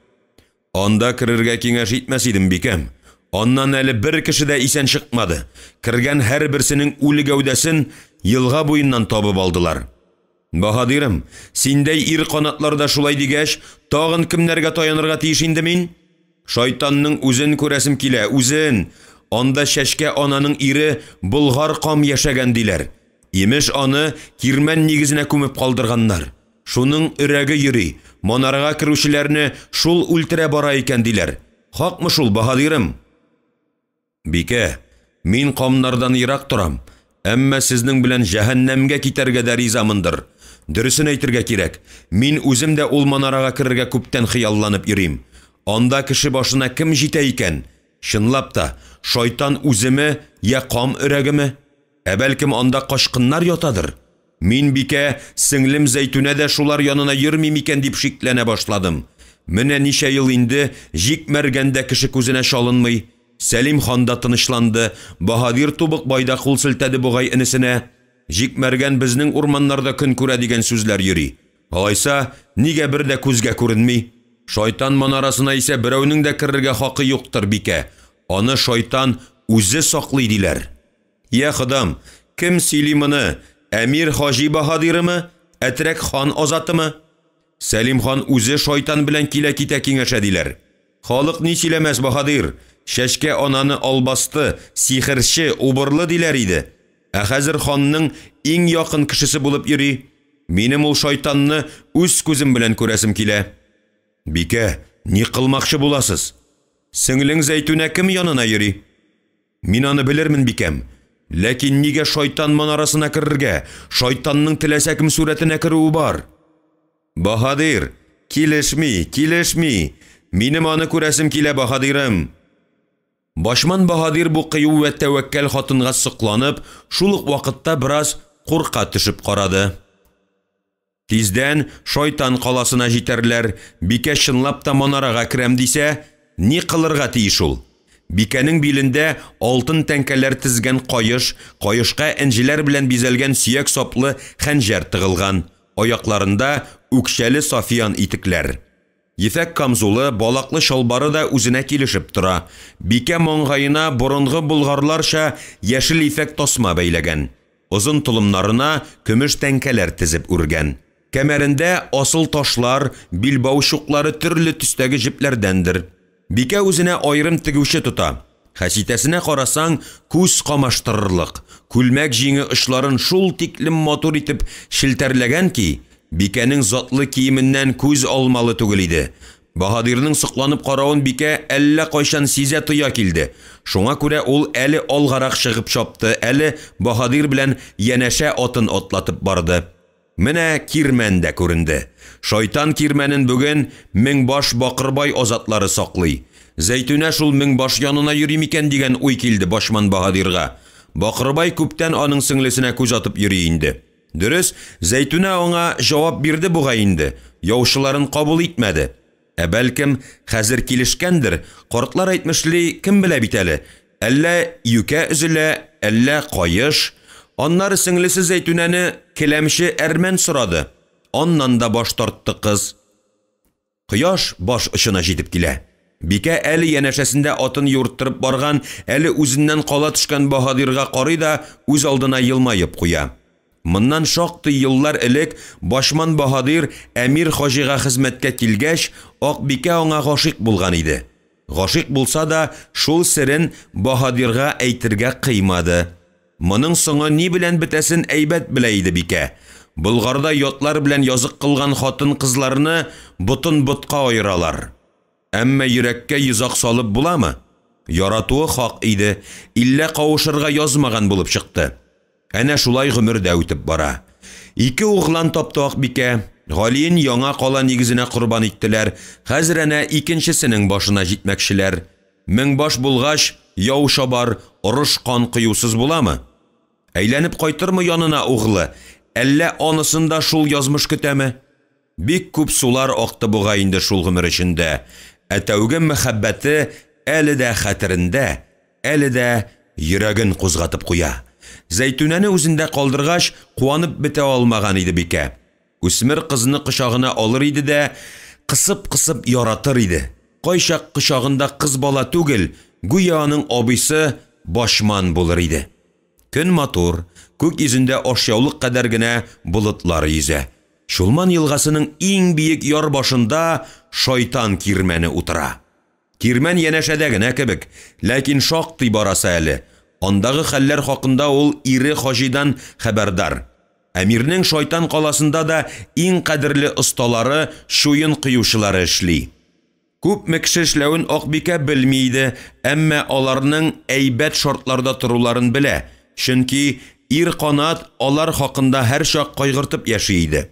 Анда керергә киңәш итмәс идем, бикәм. Аннан әле бер кеше дә исән чыкмады. Кергән һәрберсенең үле гәүдәсен елга буеннан табып алдылар. Баһадирым, синдәй ир канатлар да шулай дигәч, тагын кемнәргә таянырга тиеш инде мин? Шайтанның үзен күрәсем килә, үзен! Анда Чәчкә ананың ире Болгар кам яшәгән, диләр. Имеш, аны кирмән нигезенә күмеп калдырганнар. Шуның өрәге йөри, манарага керүчеләрне шул үлтерә бара икән, диләр. Хакмы шул, баһадирым? Бикә, мин камнардан ерак торам, әмма сезнең белән җәһәннәмгә китәргә дә ризамындыр. Дөресен әйтергә кирәк, мин үзем дә ул манарага керергә күптән хыялланып йөрим. Анда кеше башына кем җитә икән? Чынлап та, шайтан үземе, я кам өрәгеме? Ә бәлкем анда качкыннар ятадыр? Мин, бикә, сеңлем Зәйтүнә дә шулар янына йөрми микән дип шикләнә башладым. Менә ничә ел инде Җик Мәргән дә кеше күзенә чалынмый. Сәлим хан да тынычланды, баһадир Тубыкбай да кул селтәде бугай энесенә. Җик Мәргән безнең урманнарда көн күрә дигән сүзләр йөри. Алайса, нигә бер дә күзгә күренми? Шайтан манарасына исә берәүнең дә керергә хакы юктыр, бикә. Аны шайтан үзе саклый, диләр. Йа Ходам, кем сөйли моны, әмир Хаҗи баһадирымы, Әтрәк хан азатымы? Сәлим хан үзе шайтан белән килә-китә киңәшә, диләр. Халык ни сөйләмәс, баһадир, Чәчкә ананы албасты, сихерче, убырлы диләр иде. Ә хәзер ханның иң якын кешесе булып йөри. Минем ул шайтанны үз күзем белән күрәсем килә. Бикә, ни кылмакчы буласыз? Сеңлең Зәйтүнә кем янына йөри? Мин аны белермен, бикәм. Ләкин нигә шайтан манарасына керергә? Шайтанның теләсә кем сурәтенә керүе бар. Баһадир, килешми, килешми! Минем аны күрәсем килә, баһадирым! Башман баһадир бу кыю вә тәвәккәл хатынга сокланып, шул ук вакытта бераз курка төшеп карады. Тиздән Шайтан каласына җитәрләр, бикә чынлап та манарага керәм дисә, ни кылырга тиеш ул? Бикәнең билендә алтын тәңкәләр тезгән каеш, каешка энҗеләр белән бизәлгән сөяк саплы хәнҗәр тыгылган, аякларында үкчәле сафьян итекләр. Ефәк камзулы, балаклы чалбары да үзенә килешеп тора. Бикә маңгаена борынгы болгарларча яшел ефәк тасма бәйләгән. Озын толымнарына көмеш тәңкәләр тезеп үргән. Кәмәрендә асыл ташлар, билбау чуклары төрле төстәге җепләрдәндер. Бикә үзенә аерым тегүче тота. Хәситәсенә карасаң, күз камаштырырлык, күлмәк җиңе очларын шул тиклем матур итеп челтәрләгән ки, бикәнең затлы киеменнән күз алмалы түгел иде. Баһадирның сокланып каравын бикә әллә кайчан сизә-тоя килде. Шуңа күрә ул әле алгарак чыгып чапты, әле баһадир белән янәшә атын атлатып барды. Менә кирмән дә күренде. Шайтан кирмәнен бүген меңбаш Бакырбай азатлары саклый. Зәйтүнә шул меңбаш янына йөри микән дигән уй килде Башман баһадирга. Бакырбай күптән аның сеңлесенә күз атып йөри инде. Дөрес, Зәйтүнә аңа җавап бирде бугай инде, яучыларын кабул итмәде. Ә бәлкем, хәзер килешкәндер, картлар әйтмешли, кем белә бит әле, әллә юкә өзелә, әллә каеш. Аннары сеңлесе Зәйтүнәне келәмче әрмән сорады. Аннан да баш тартты кыз. Кояш баш очына җитеп килә. Бикә әле янәшәсендә атын юырттырып барган, әле үзеннән кала төшкән баһадирга карый да үз алдына елмаеп куя. Моннан шактый еллар элек Башман баһадир Әмир хаҗига хезмәткә килгәч, Акбикә аңа гашыйк булган иде. Гашыйк булса да, шул серен баһадирга әйтергә кыймады. Моның соңы ни белән бетәсен әйбәт белә иде бикә. Болгарда ятлар белән язык кылган хатын-кызларны ботын ботка аералар. Әмма йөрәккә йозак салып буламы? Яратуы хак иде, иллә кавышырга язмаган булып чыкты. Әнә шулай гомер дә үтеп бара. Ике углан тапты Акбикә. Галиен яңа кала нигезенә корбан иттеләр, хәзер әнә икенчесенең башына җитмәкчеләр. Меңбаш булгач, яу чабар, орыш кан коюсыз буламы? Әйләнеп кайтырмы янына углы, әллә анысын да шул язмыш көтәме? Бик күп сулар акты бугай инде шул гомер эчендә, ә тәүге мәхәббәте әле дә хәтерендә, әле дә йөрәген кузгатып куя. Зәйтүнәне үзендә калдыргач, куанып бетә алмаган иде бикә. Үсмер кызны кочагына алыр иде дә, кысып-кысып яратыр иде. Кайчак кочагында кыз бала түгел, гүя аның абыйсы Башман булыр иде. Көн матур, күк йөзендә ашъяулык кадәр генә болытлар йөзә. Чулман елгасының иң биек яр башында Шайтан кирмәне утыра. Кирмән янәшәдә генә кебек, ләкин шактый барасы әле. Андагы хәлләр хакында ул ире Хаҗидан хәбәрдар. Әмирнең Шайтан каласында да иң кадерле осталары, чуен коючылары эшли. Күпме кеше эшләвен Акбикә белми иде, әмма аларның әйбәт шартларда торуларын белә, чөнки ир-канат алар хакында һәрчак кайгыртып яши иде.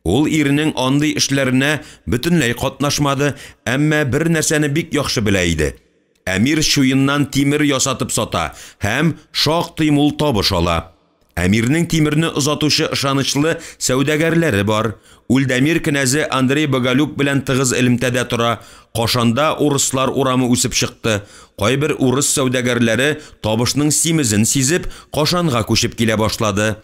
Ул иренең андый эшләренә бөтенләй катнашмады, әмма бер нәрсәне бик яхшы белә иде. Әмир чуеннан тимер ясатып сата һәм шактый мул табыш ала. Әмирнең тимерне озатучы ышанычлы сәүдәгәрләре бар. Ульдәмир кенәзе Андрей Боголюб белән тыгыз элемтәдә тора. Кашанда урыслар урамы үсеп чыкты. Кайбер урыс сәүдәгәрләре табышның симезен сизеп, Кашанга күчеп килә башлады.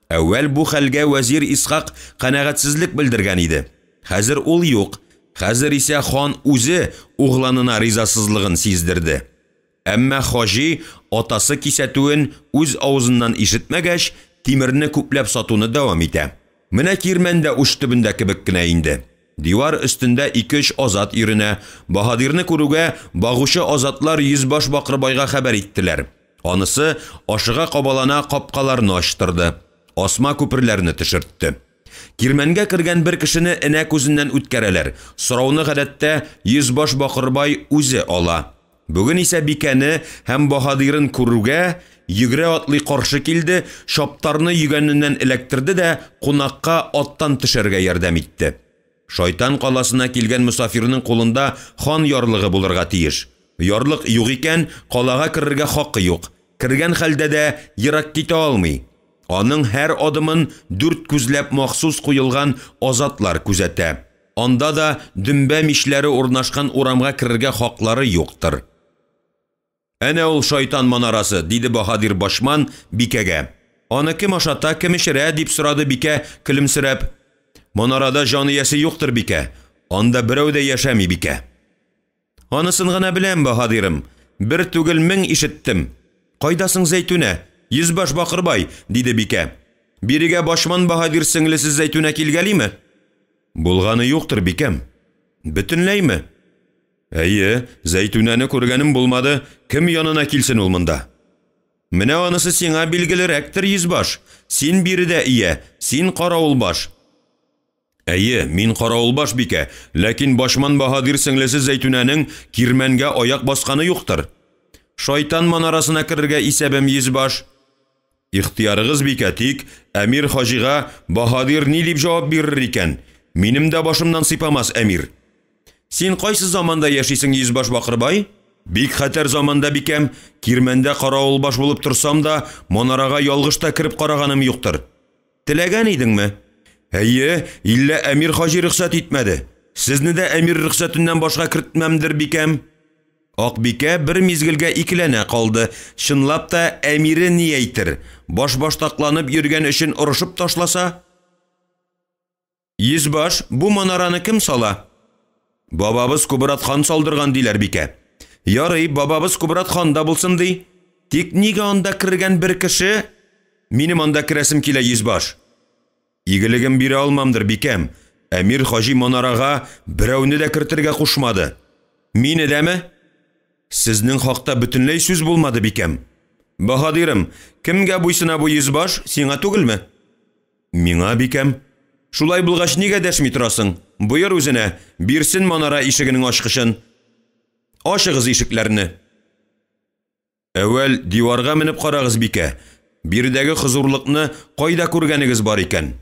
Әүвәл бу хәлгә вәзир Исхак канәгатьсезлек белдергән иде. Хәзер ул юк. Хәзер исә хан үзе угланына ризасызлыгын сиздерде. Әмма хаҗи атасы кисәтүен үз авызыннан ишетмәгәч, тимерне күпләп сатуны дәвам итә. Менә кирмән дә уч төбендә кебек кенә инде. Дивар өстендә ике-өч азат йөренә. Баһадирны күрүгә, багучы азатлар йөзбаш Бакырбайга хәбәр иттеләр. Анысы ашыга-кабалана капкаларны ачтырды, асма күперләрне төшертте. Кирмәнгә кергән бер кешене энә күзеннән үткәрәләр. Сорауны гадәттә йөзбаш Бакырбай үзе ала. Бүген исә бикәне һәм баһадирын күрүгә, йөгерә-атлый каршы килде, чаптарны йөгәненнән эләктерде дә кунакка аттан төшәргә ярдәм итте. Шайтан каласына килгән мосафирның кулында хан ярлыгы булырга тиеш. Ярлык юк икән, калага керергә хакы юк. Кергән хәлдә дә ерак китә алмый. Аның һәр адымын дүрт күзләп махсус куелган азатлар күзәтә. Анда да дөмбә мичләре урнашкан урамга керергә хаклары юктыр. Әнә ул шайтан манарасы, диде баһадир Башман бикәгә. Аны кем ашата, кем эчерә, дип сорады бикә, көлемсерәп. Манарада җан иясе юктыр, бикә. Анда берәү дә яшәми, бикә. Анысын гына беләм, баһадирым. Бер түгел, мең ишеттем. Кайда соң Зәйтүнә? Йөзбаш Бакырбай, диде бикә. Бирегә Бачман баһадир сеңлесе Зәйтүнә килгәлиме? Булганы юктыр, бикәм. Бөтенләйме? Әйе, Зәйтүнәне күргәнем булмады, кем янына килсен ул монда? Менә анысы сиңа билгелерәктер, йөзбаш. Син биредә ия, син каравылбаш. Әйе, мин каравылбаш, бикә, ләкин Бачман баһадир сеңлесе Зәйтүнәнең кирмәнгә аяк басканы юктыр. Шайтан манарасына керергә исәбем, йөзбаш. Ихтыярыгыз, бикә, тик әмир Хаҗига баһадир ни дип җавап бирер икән? Минем дә башымнан сыйпамас әмир. Син кайсы заманда яшисең, йөзбаш Бакырбай? Бик хәтәр заманда, бикәм. Кирмәндә каравылбаш булып торсам да, манарага ялгыш та кереп караганым юктыр. Теләгән идеңме? Әйе, иллә әмир Хаҗи рөхсәт итмәде. Сезне дә әмир рөхсәтеннән башка кертмәмдер, бикәм. Акбикә бер мизгелгә икеләнә калды. Чынлап та, әмире ни әйтер? Башбаштакланып йөргән өчен орышып ташласа? Йөзбаш, бу манараны кем сала? Бабабыз Кубрат хан салдырган, диләр, бикә. Ярый, бабабыз Кубрат хан да булсын, ди. Тик нигә анда кергән бер кеше? Минем анда керәсем килә, йөзбаш. Игелегем бирә алмамдыр, бикәм. Әмир Хаҗи манарага берәүне дә кертергә кушмады. Мине дәме? Сезнең хакта бөтенләй сүз булмады, бикәм. Баһадирым, кемгә буйсына бу йөзбаш, сиңа түгелме? Миңа, бикәм. Шулай булгач, нигә дәшми торасың? Боер үзенә, бирсен манара ишегенең ачкычын. Ачыгыз ишекләрне. Әүвәл диварга менеп карагыз, бикә. Биредәге хозурлыкны кайда күргәнегез бар икән?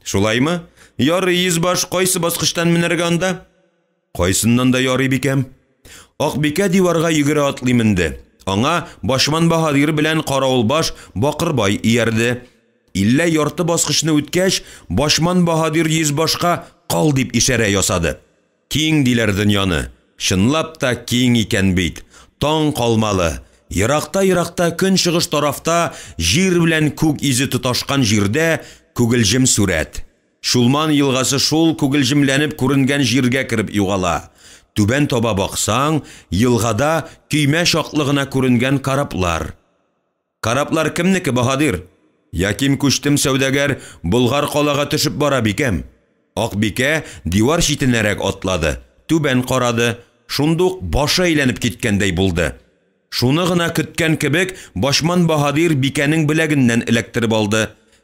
Шулаймы? Ярый, йөзбаш, кайсы баскычтан менәргә анда? Кайсыннан да ярый, бикәм. Акбикә диварга йөгерә атлый менде. Аңа Бачман баһадир белән каравылбаш Бакырбай иярде. Иллә ярты баскычны үткәч, Бачман баһадир йөзбашка кал дип ишарә ясады. Киң диләр дөньяны. Чынлап та киң икән бит. Таң калмалы. Еракта-еракта көнчыгыш тарафта җир белән күк йөзе тоташкан җирдә күгелҗем сурәт. Чулман елгасы шул күгелҗемләнеп күренгән җиргә кереп югала. Түбән таба баксаң, елгада көймә чаклы гына күренгән кораблар. Кораблар кемнеке, баһадир? Яким Күчтем сәүдәгәр Болгар калага төшеп бара, бикәм. Акбикә дивар читенәрәк атлады, түбән карады, шундук башы әйләнеп киткәндәй булды. Шуны гына көткән кебек, Бачман баһадир бикәнең беләгеннән эләктереп алды.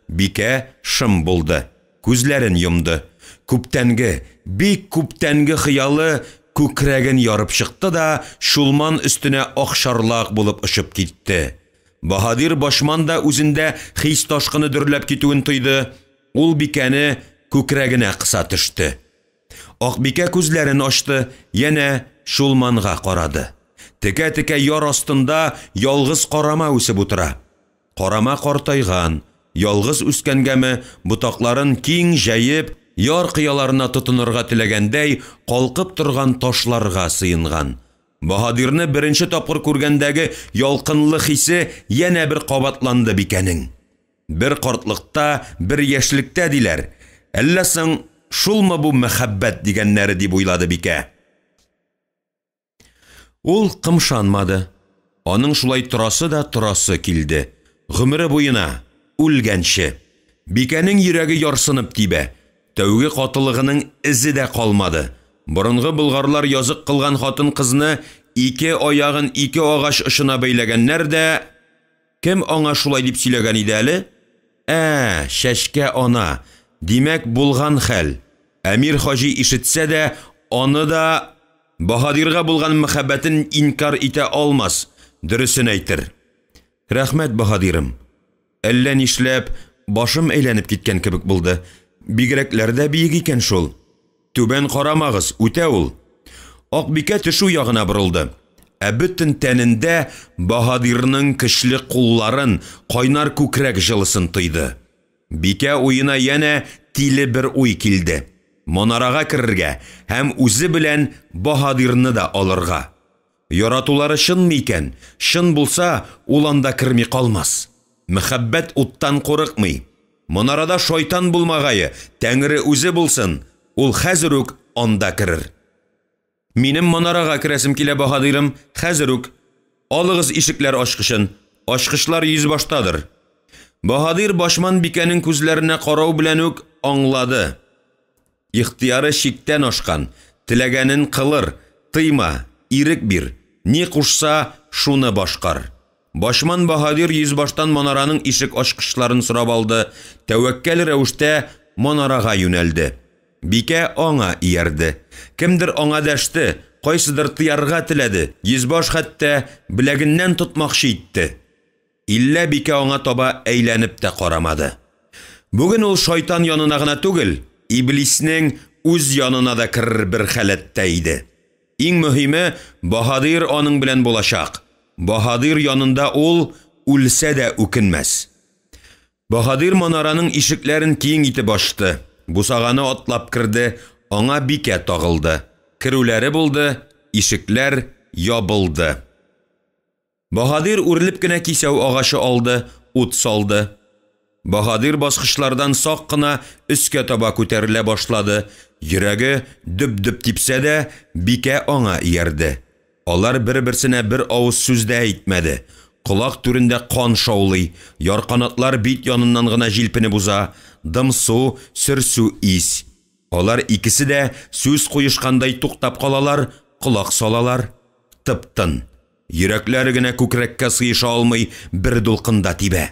Бикә шым булды, күзләрен йомды. Күптәнге, бик күптәнге хыялы күкрәген ярып чыкты да Чулман өстенә акчарлак булып очып китте. Баһадир Бачман да үзендә хис ташкыны дөрләп китүен тойды. Ул бикәне күкрәгенә кыса төште. Акбикә күзләрен ачты, янә Чулманга карады. Текә-текә яр астында ялгыз карама үсеп утыра. Карама картайган, ялгыз үскәнгәме, ботакларын киң җәеп, яр кыяларына тотынырга теләгәндәй, калкып торган ташларга сыенган. Баһадирны беренче тапкыр күргәндәге ялкынлы хисе янә бер кабатланды бикәнең. Бер картлыкта, бер яшьлектә диләр. Әллә соң шулмы бу мәхәббәт дигәннәре дип уйлады бикә. Ул кымшанмады. Аның шулай торасы да торасы килде. Гомере буена, үлгәнче. Бикәнең йөрәге ярсынып тибә. Тәүге катылыгының эзе дә калмады. Борынгы болгарлар язык кылган хатын-кызны ике аягын ике агач очына бәйләгәннәр дә, Кем аңа шулай дип сөйләгән иде әле? Ә, Чәчкә ана. Димәк, булган хәл. Әмир Хаҗи ишетсә дә, аны да баһадирга булган мәхәббәтен инкарь итә алмас, дөресен әйтер. Рәхмәт, баһадирым. Әллә нишләп, башым әйләнеп киткән кебек булды. Бигрәкләр дә биек икән шул. Түбән карамагыз, үтә ул. Акбикә төшү ягына борылды. Ә бөтен тәнендә баһадирның көчле кулларын, кайнар күкрәк җылысын тойды. Бикә уена янә тиле бер уй килде. Манарага керергә һәм үзе белән баһадирны да алырга. Яратулары чынмы икән? Чын булса, ул анда керми калмас. Мәхәббәт уттан курыкмый. Манарада шайтан булмагае, Тәңре үзе булсын, ул хәзер үк анда керер. Минем манарага керәсем килә, баһадирым, хәзер үк. Алыгыз ишекләр ачкычын. Ачкычлар йөзбаштадыр. Баһадир Башман бикәнең күзләренә карау белән үк аңлады. Ихтыяры чиктән ашкан, теләгәнен кылыр, тыйма, ирек бир, ни кушса, шуны башкар. Башман баһадир йөзбаштан манараның ишек ачкычларын сорап алды, тәвәккәл рәвештә манарага юнәлде. Бикә аңа иярде. Кемдер аңа дәште, кайсыдыр тыярга теләде, йөзбаш хәтта беләгеннән тотмакчы итте. Иллә бикә аңа таба әйләнеп тә карамады. Бүген ул шайтан янына гына түгел, иблиснең үз янына да керер бер халәттә иде. Иң мөһиме, баһадир аның белән булачак. Баһадир янында ул үлсә дә үкенмәс. Баһадир манараның ишекләрен киң итеп ачты, бусаганы атлап керде, аңа бикә тагылды. Керүләре булды, ишекләр ябылды. Баһадир үрелеп кенә кисәү агачы алды, ут салды. Баһадир баскычлардан сак кына өскә таба күтәрелә башлады, йөрәге дөп-дөп типсә дә, бикә аңа иярде. Алар бер-берсенә бер авыз сүз дә әйтмәде. Колак түрендә кан шаулый, ярканатлар бит яныннан гына җилпенеп уза, дымсу, сөрсү ис. Алар икесе дә сүз куешкандай туктап калалар, колак салалар. Тып-тын. Йөрәкләр генә күкрәккә сыеша алмый бер дулкында тибә.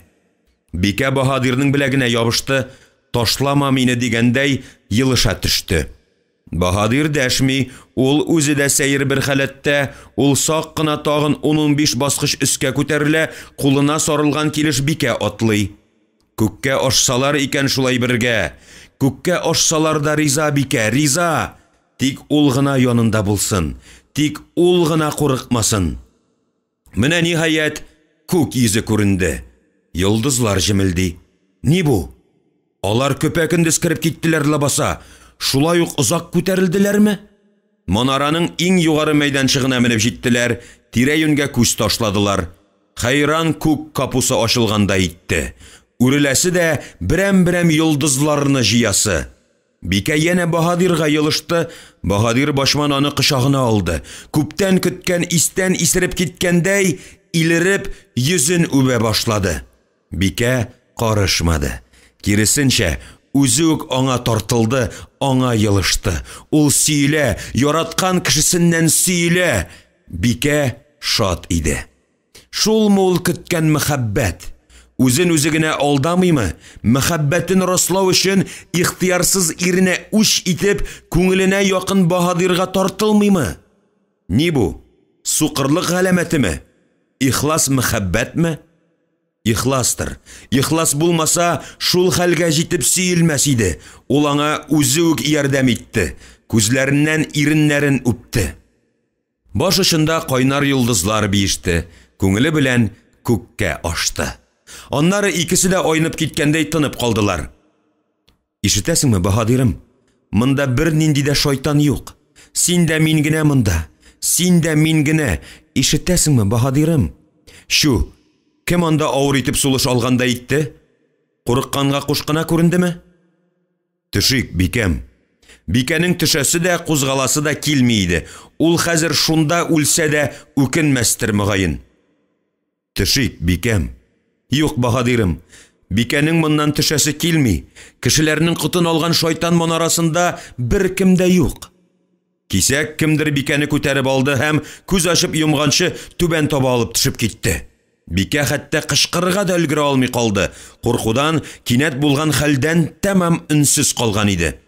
Бикә баһадирның беләгенә ябышты, ташлама мине дигәндәй елыша төште. Баһадир дәшми, ул үзе дә сәер бер халәттә, ул сак кына тагын 10-15 баскыч өскә күтәрелә, кулына сарылган килеш бикә атлый. Күккә ашсалар икән шулай бергә. Күккә ашсалар да риза бикә, риза. Тик ул гына янында булсын, тик ул гына курыкмасын. Менә ниһаять күк йөзе күренде. Йолдызлар җемелди. Ни бу? Алар көпә-көндез кереп киттеләр ләбаса. Шулай ук озак күтәрелделәрме? Манараның иң югары мәйданчыгына менеп җиттеләр, тирә-юньгә күз ташладылар. Хәйран күк капусы ачылгандай итте. Үреләсе дә берәм-берәм йолдызларны җыясы. Бикә янә баһадирга елышты, баһадир башман аны кочагына алды. Күптән көткән истән исереп киткәндәй, илереп йөзен үбә башлады. Бикә карышмады. Киресенчә, үзе үк аңа тартылды, аңа елышты. Ул сөелә, яраткан кешесеннән сөелә. Бикә шат иде. Шулмы ул көткән мәхәббәт? Үзен үзе генә алдамыймы? Мәхәббәтен раслау өчен ихтыярсыз иренә үч итеп, күңеленә якын баһадирга тартылмыймы? Ни бу? Сукырлык галәмәтеме? Ихлас мәхәббәтме? Ихластыр. Ихлас булмаса, шул хәлгә җитеп сөелмәс иде. Ул аңа үзе үк ярдәм итте. Күзләреннән иреннәрен үпте. Баш очында кайнар йолдызлар биеште, күңеле белән күккә ашты. Аннары икесе дә айнып киткәндәй тынып калдылар. Ишетәсеңме, баһадирым? Монда бернинди дә шайтан юк. Син дә мин генә монда. Син дә мин генә. Ишетәсеңме, баһадирым? Чү, кем анда авыр итеп сулыш алгандай итте? Курыкканга кушкына күрендеме? Төшик, бикәм. Бикәнең төшәсе дә, кузгаласы да килми иде. Ул хәзер шунда үлсә дә үкенмәстер мөгаен. Төшик, бикәм. Юк, баһадирым. Бикәнең моннан төшәсе килми. Кешеләрнең котын алган шайтан манарасында беркем дә юк. Кисәк кемдер бикәне күтәреп алды һәм күз ачып йомганчы түбән таба алып төшеп китте. Бикә хәтта кычкырырга да өлгерә алмый калды. Куркудан, кинәт булган хәлдән тәмам өнсез калган иде.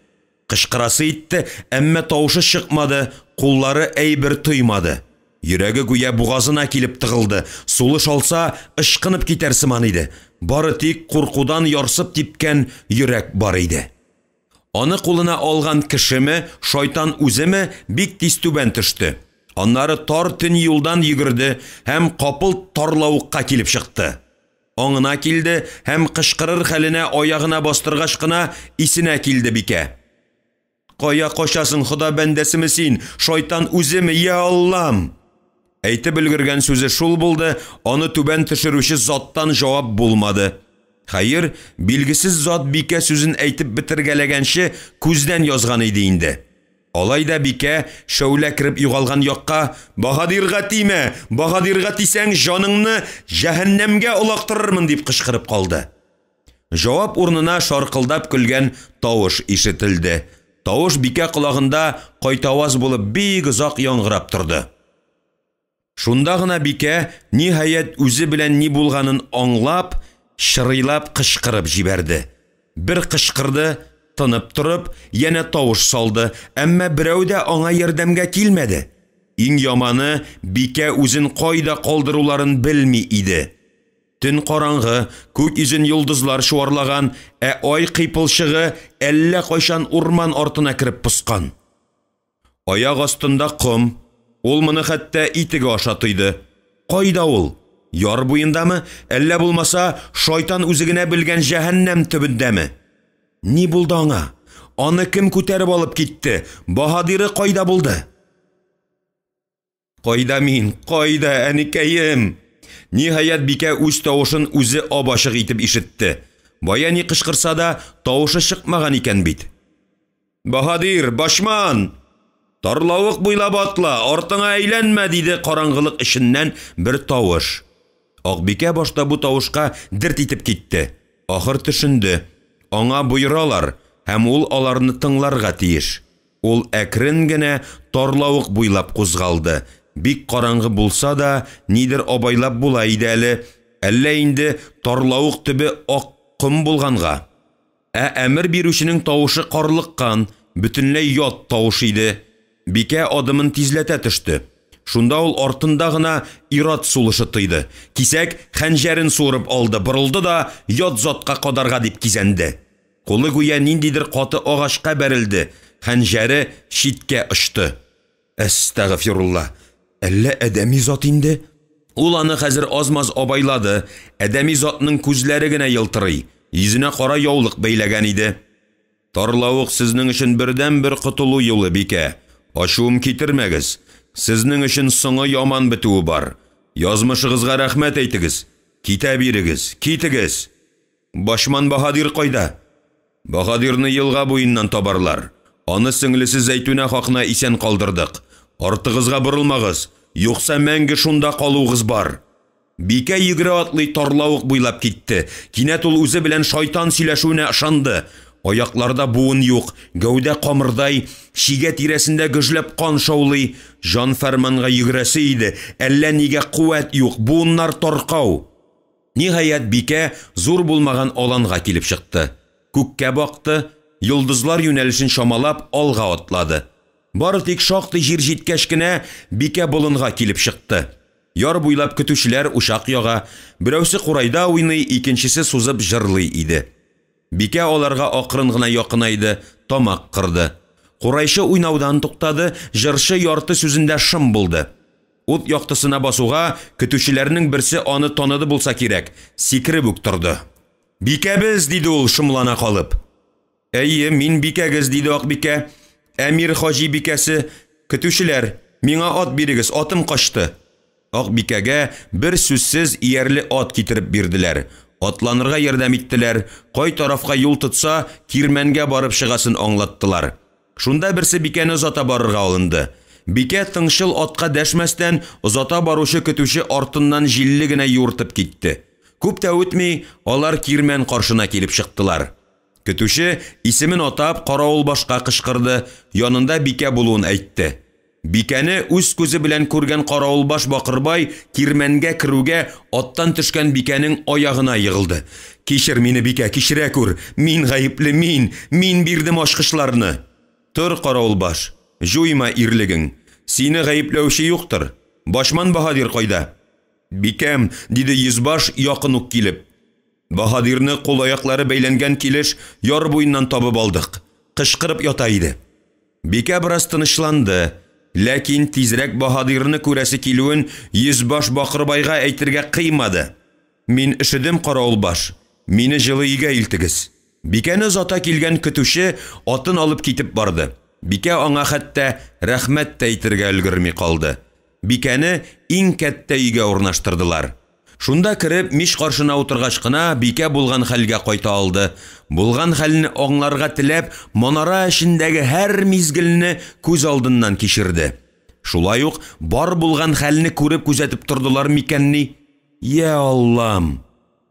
Кычкырасы итте, әмма тавышы чыкмады, куллары әйбер тоймады. Йөрәге гүя бугазына килеп тыгылды. Сулыш алса, ычкынып китәр сыман иде. Бары тик куркудан ярсып типкән йөрәк бар иде. Аны кулына алган кешеме, шайтан үземе бик тиз түбән төште. Аннары тар төн юлдан йөгерде һәм капылт тарлавыкка килеп чыкты. Аңына килде һәм кычкырыр хәленә аягына бастыргач кына исенә килде бикә. Кая качасың, Хода бәндәсеме син, шайтан үземе, я Аллам? Әйтеп өлгергән сүзе шул булды, аны түбән төшерүче заттан җавап булмады. Хәер, билгесез зат бикә сүзен әйтеп бетергәләгәнче күздән язган иде инде. Алай да бикә шәүлә кереп югалган якка «Баһадирга тимә! Баһадирга тисәң, җаныңны җәһәннәмгә олактырырмын!» дип кычкырып калды. Җавап урынына шаркылдап көлгән тавыш ишетелде. Тавыш бикә колагында кайтаваз булып бик озак яңгырап торды. Шунда гына бикә, ниһаять, үзе белән ни булганын аңлап, чырыйлап кычкырып җибәрде. Бер кычкырды, тынып торып, янә тавыш салды, әмма берәү дә аңа ярдәмгә килмәде. Иң яманы, бикә үзен кайда калдыруларын белми иде. Төн караңгы, күк йөзен йолдызлар чуарлаган, ә ай кыйпылчыгы әллә кайчан урман артына кереп поскан. Аяк астында ком, ул моны хәтта итеге аша тойды. Кайда ул? Яр буендамы, әллә булмаса, шайтан үзе генә белгән җәһәннәм төбендәме? Ни булды аңа? Аны кем күтәреп алып китте? Баһадиры кайда булды? Кайда мин? Кайда, әнекәем? Ниһаять, бикә үз тавышын үзе ап-ачык итеп ишетте. Бая ни кычкырса да, тавышы чыкмаган икән бит. Баһадир, башман! Тарлавык буйлап атла, артыңа әйләнмә, диде караңгылык эченнән бер тавыш. Акбикә башта бу тавышка дерт итеп китте. Ахыр төшенде. Аңа боералар, һәм ул аларны тыңларга тиеш. Ул әкрен генә тарлавык буйлап кузгалды. Бик караңгы булса да, нидер абайлап була иде әле. Әллә инде тарлавык төбе ак ком булганга. Ә әмер бирүченең тавышы карлыккан, бөтенләй ят тавыш иде. Бикә адымын тизләтә төште. Шунда ул артында гына ир-ат сулышы тойды. Кисәк хәнҗәрен суырып алды, борылды да ят затка кадарга дип кизәнде. Кулы гүя ниндидер каты агачка бәрелде, хәнҗәре читкә очты. Әстәгъфирулла! Әллә адәми зат инде? Ул аны хәзер аз-маз абайлады, адәми затның күзләре генә елтырый, йөзенә кара яулык бәйләгән иде. Тарлавык сезнең өчен бердәнбер котылу юлы, бикә. Ачуым китермәгез. Сезнең өчен соңы яман бетүе бар. Язмышыгызга рәхмәт әйтегез. Китә бирегез, китегез! Башман баһадир кайда? Баһадирны елга буеннан табарлар. Аны сеңлесе Зәйтүнә хакына исән калдырдык. Артыгызга борылмагыз, юкса мәңге шунда калуыгыз бар. Бикә йөгерә-атлый тарлавык буйлап китте. Кинәт ул үзе белән шайтан сөйләшүенә ышанды. Аякларда буын юк, гәүдә камырдай, чигә тирәсендә гөжләп кан шаулый. Җан-фәрманга йөгерәсе иде, әллә нигә куәт юк, буыннар таркау. Ниһаять, бикә зур булмаган аланга килеп чыкты. Күккә бакты, йолдызлар юнәлешен чамалап, алга атлады. Бары тик шактый җир җиткәч кенә, бикә болынга килеп чыкты. Яр буйлап көтүчеләр учак яга, берәүсе курайда уйный, икенчесе сузып җырлый иде. Бикә аларга акрын гына якынайды, тамак кырды. Курайчы уйнаудан туктады, җырчы ярты сүзендә шым булды. Ут яктысына басуга, көтүчеләрнең берсе аны таныды булса кирәк, сикереп үк торды. Бикәбез! диде ул, шомлана калып. Әйе, мин бикәгез, диде Акбикә. Әмир хаҗи бикәсе. Көтүчеләр, миңа ат бирегез, атым качты. Акбикәгә бер сүзсез иярле ат китереп бирделәр. Атланырга ярдәм иттеләр, кай тарафка юл тотса, кирмәнгә барып чыгасын аңлаттылар. Шунда берсе бикәне озата барырга алынды. Бикә тыңчыл атка дәшмәстән, озата баручы көтүче артыннан җилле генә юыртып китте. Күп тә үтми, алар кирмән каршына килеп чыктылар. Көтүче, исемен атап, каравылбашка кычкырды, янында бикә булуын әйтте. Бикәне үз күзе белән күргән каравылбаш Бакырбай кирмәнгә керүгә аттан төшкән бикәнең аягына егылды. Кичер мине, бикә, кичерә күр! Мин гаепле, мин! Мин бирдем ачкычларны! Тор, каравылбаш, җуйма ирлегең! Сине гаепләүче юктыр. Башман баһадир кайда? Бикәм, диде йөзбаш, якын ук килеп. Баһадирны кул-аяклары бәйләнгән килеш яр буеннан табып алдык. Кычкырып ята иде. Бикә бераз тынычланды, ләкин тизрәк баһадирны күрәсе килүен йөзбаш Бакырбайга әйтергә кыймады. Мин өшедем, каравылбаш, мине җылы өйгә илтегез. Бикәне озата килгән көтүче атын алып китеп барды. Бикә аңа хәтта рәхмәт тә әйтергә өлгерми калды. Бикәне иң кәттә өйгә урнаштырдылар. Шунда кереп, мич каршына утыргач кына, бикә булган хәлгә кайта алды. Булган хәлне аңларга теләп, манара эчендәге һәр мизгелне күз алдыннан кичерде. Шулай ук бар булган хәлне күреп күзәтеп тордылар микәнни? Йә Аллам!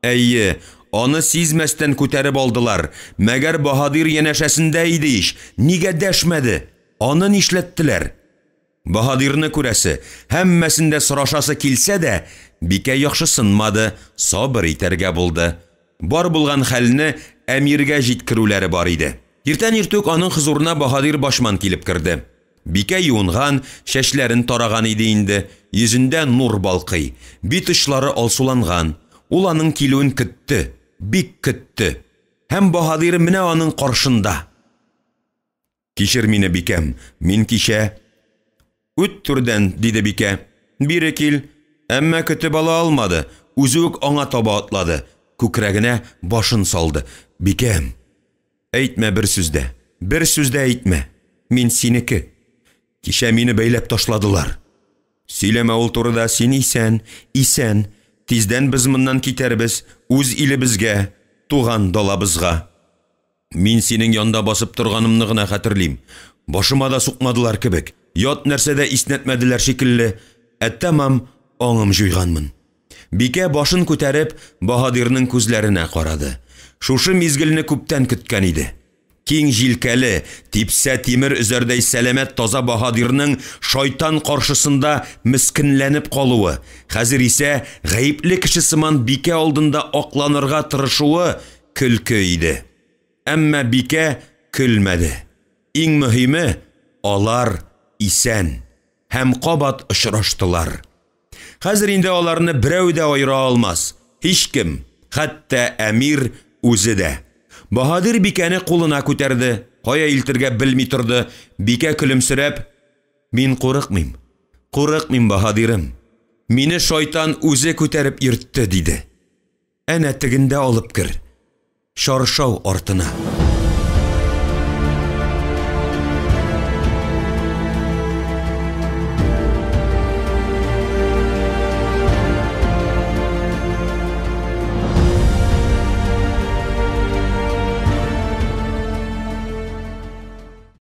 Әйе, Аны сизмәстән күтәреп алдылар. Мәгәр баһадир янәшәсендә иде ич, нигә дәшмәде? Аны нишләттеләр? Баһадирны күрәсе, һәммәсен дә сорашасы килсә дә, бикә яхшысынмады, сабыр итәргә булды. Бар булган хәлне әмиргә җиткерүләре бар иде. Иртән иртүк аның хозурына баһадир Башман килеп керде. Бикә юынган, чәчләрен тараган иде инде, йөзендә нур балкый, бит очлары алсуланган. Ул аның килүен көтте, бик көтте. Һәм баһадиры менә аның каршында. Кичер мине, бикәм, мин кичә. Үт түрдән, диде бикә. Бире кил. Әмма көтеп ала алмады, үзе үк аңа таба атлады, күкрәгенә башын салды. Бикәм, әйтмә бер сүз дә, бер сүз дә әйтмә. Мин синеке. Кичә мине бәйләп ташладылар. Сөйләмә ул турыда, син исән, исән. Тиздән без моннан китәрбез, үз илебезгә, туган далабызга. Мин синең янда басып торганымны гына хәтерлим. Башыма да сукмадылар кебек, ят нәрсә дә иснәтмәделәр шикелле, ә тәмам аңым җуйганмын. Бикә башын күтәреп, баһадирның күзләренә карады. Шушы мизгелне күптән көткән иде. Киң җилкәле, типсә тимер өзәрдәй сәламәт таза баһадирның шайтан каршысында мескенләнеп калуы, хәзер исә гаепле кеше сыман бикә алдында акланырга тырышуы көлке иде. Әмма бикә көлмәде. Иң мөһиме, алар исән һәм кабат очраштылар. Хәзер инде аларны берәү дә аера алмас, һичкем, хәтта әмир үзе дә. Баһадир бикәне кулына күтәрде, кая илтергә белми торды. Бикә көлемсерәп, Мин курыкмыйм, курыкмыйм, баһадирым. Мине шайтан үзе күтәреп йөртте, диде. Әнә тегендә алып кер, чаршау артына.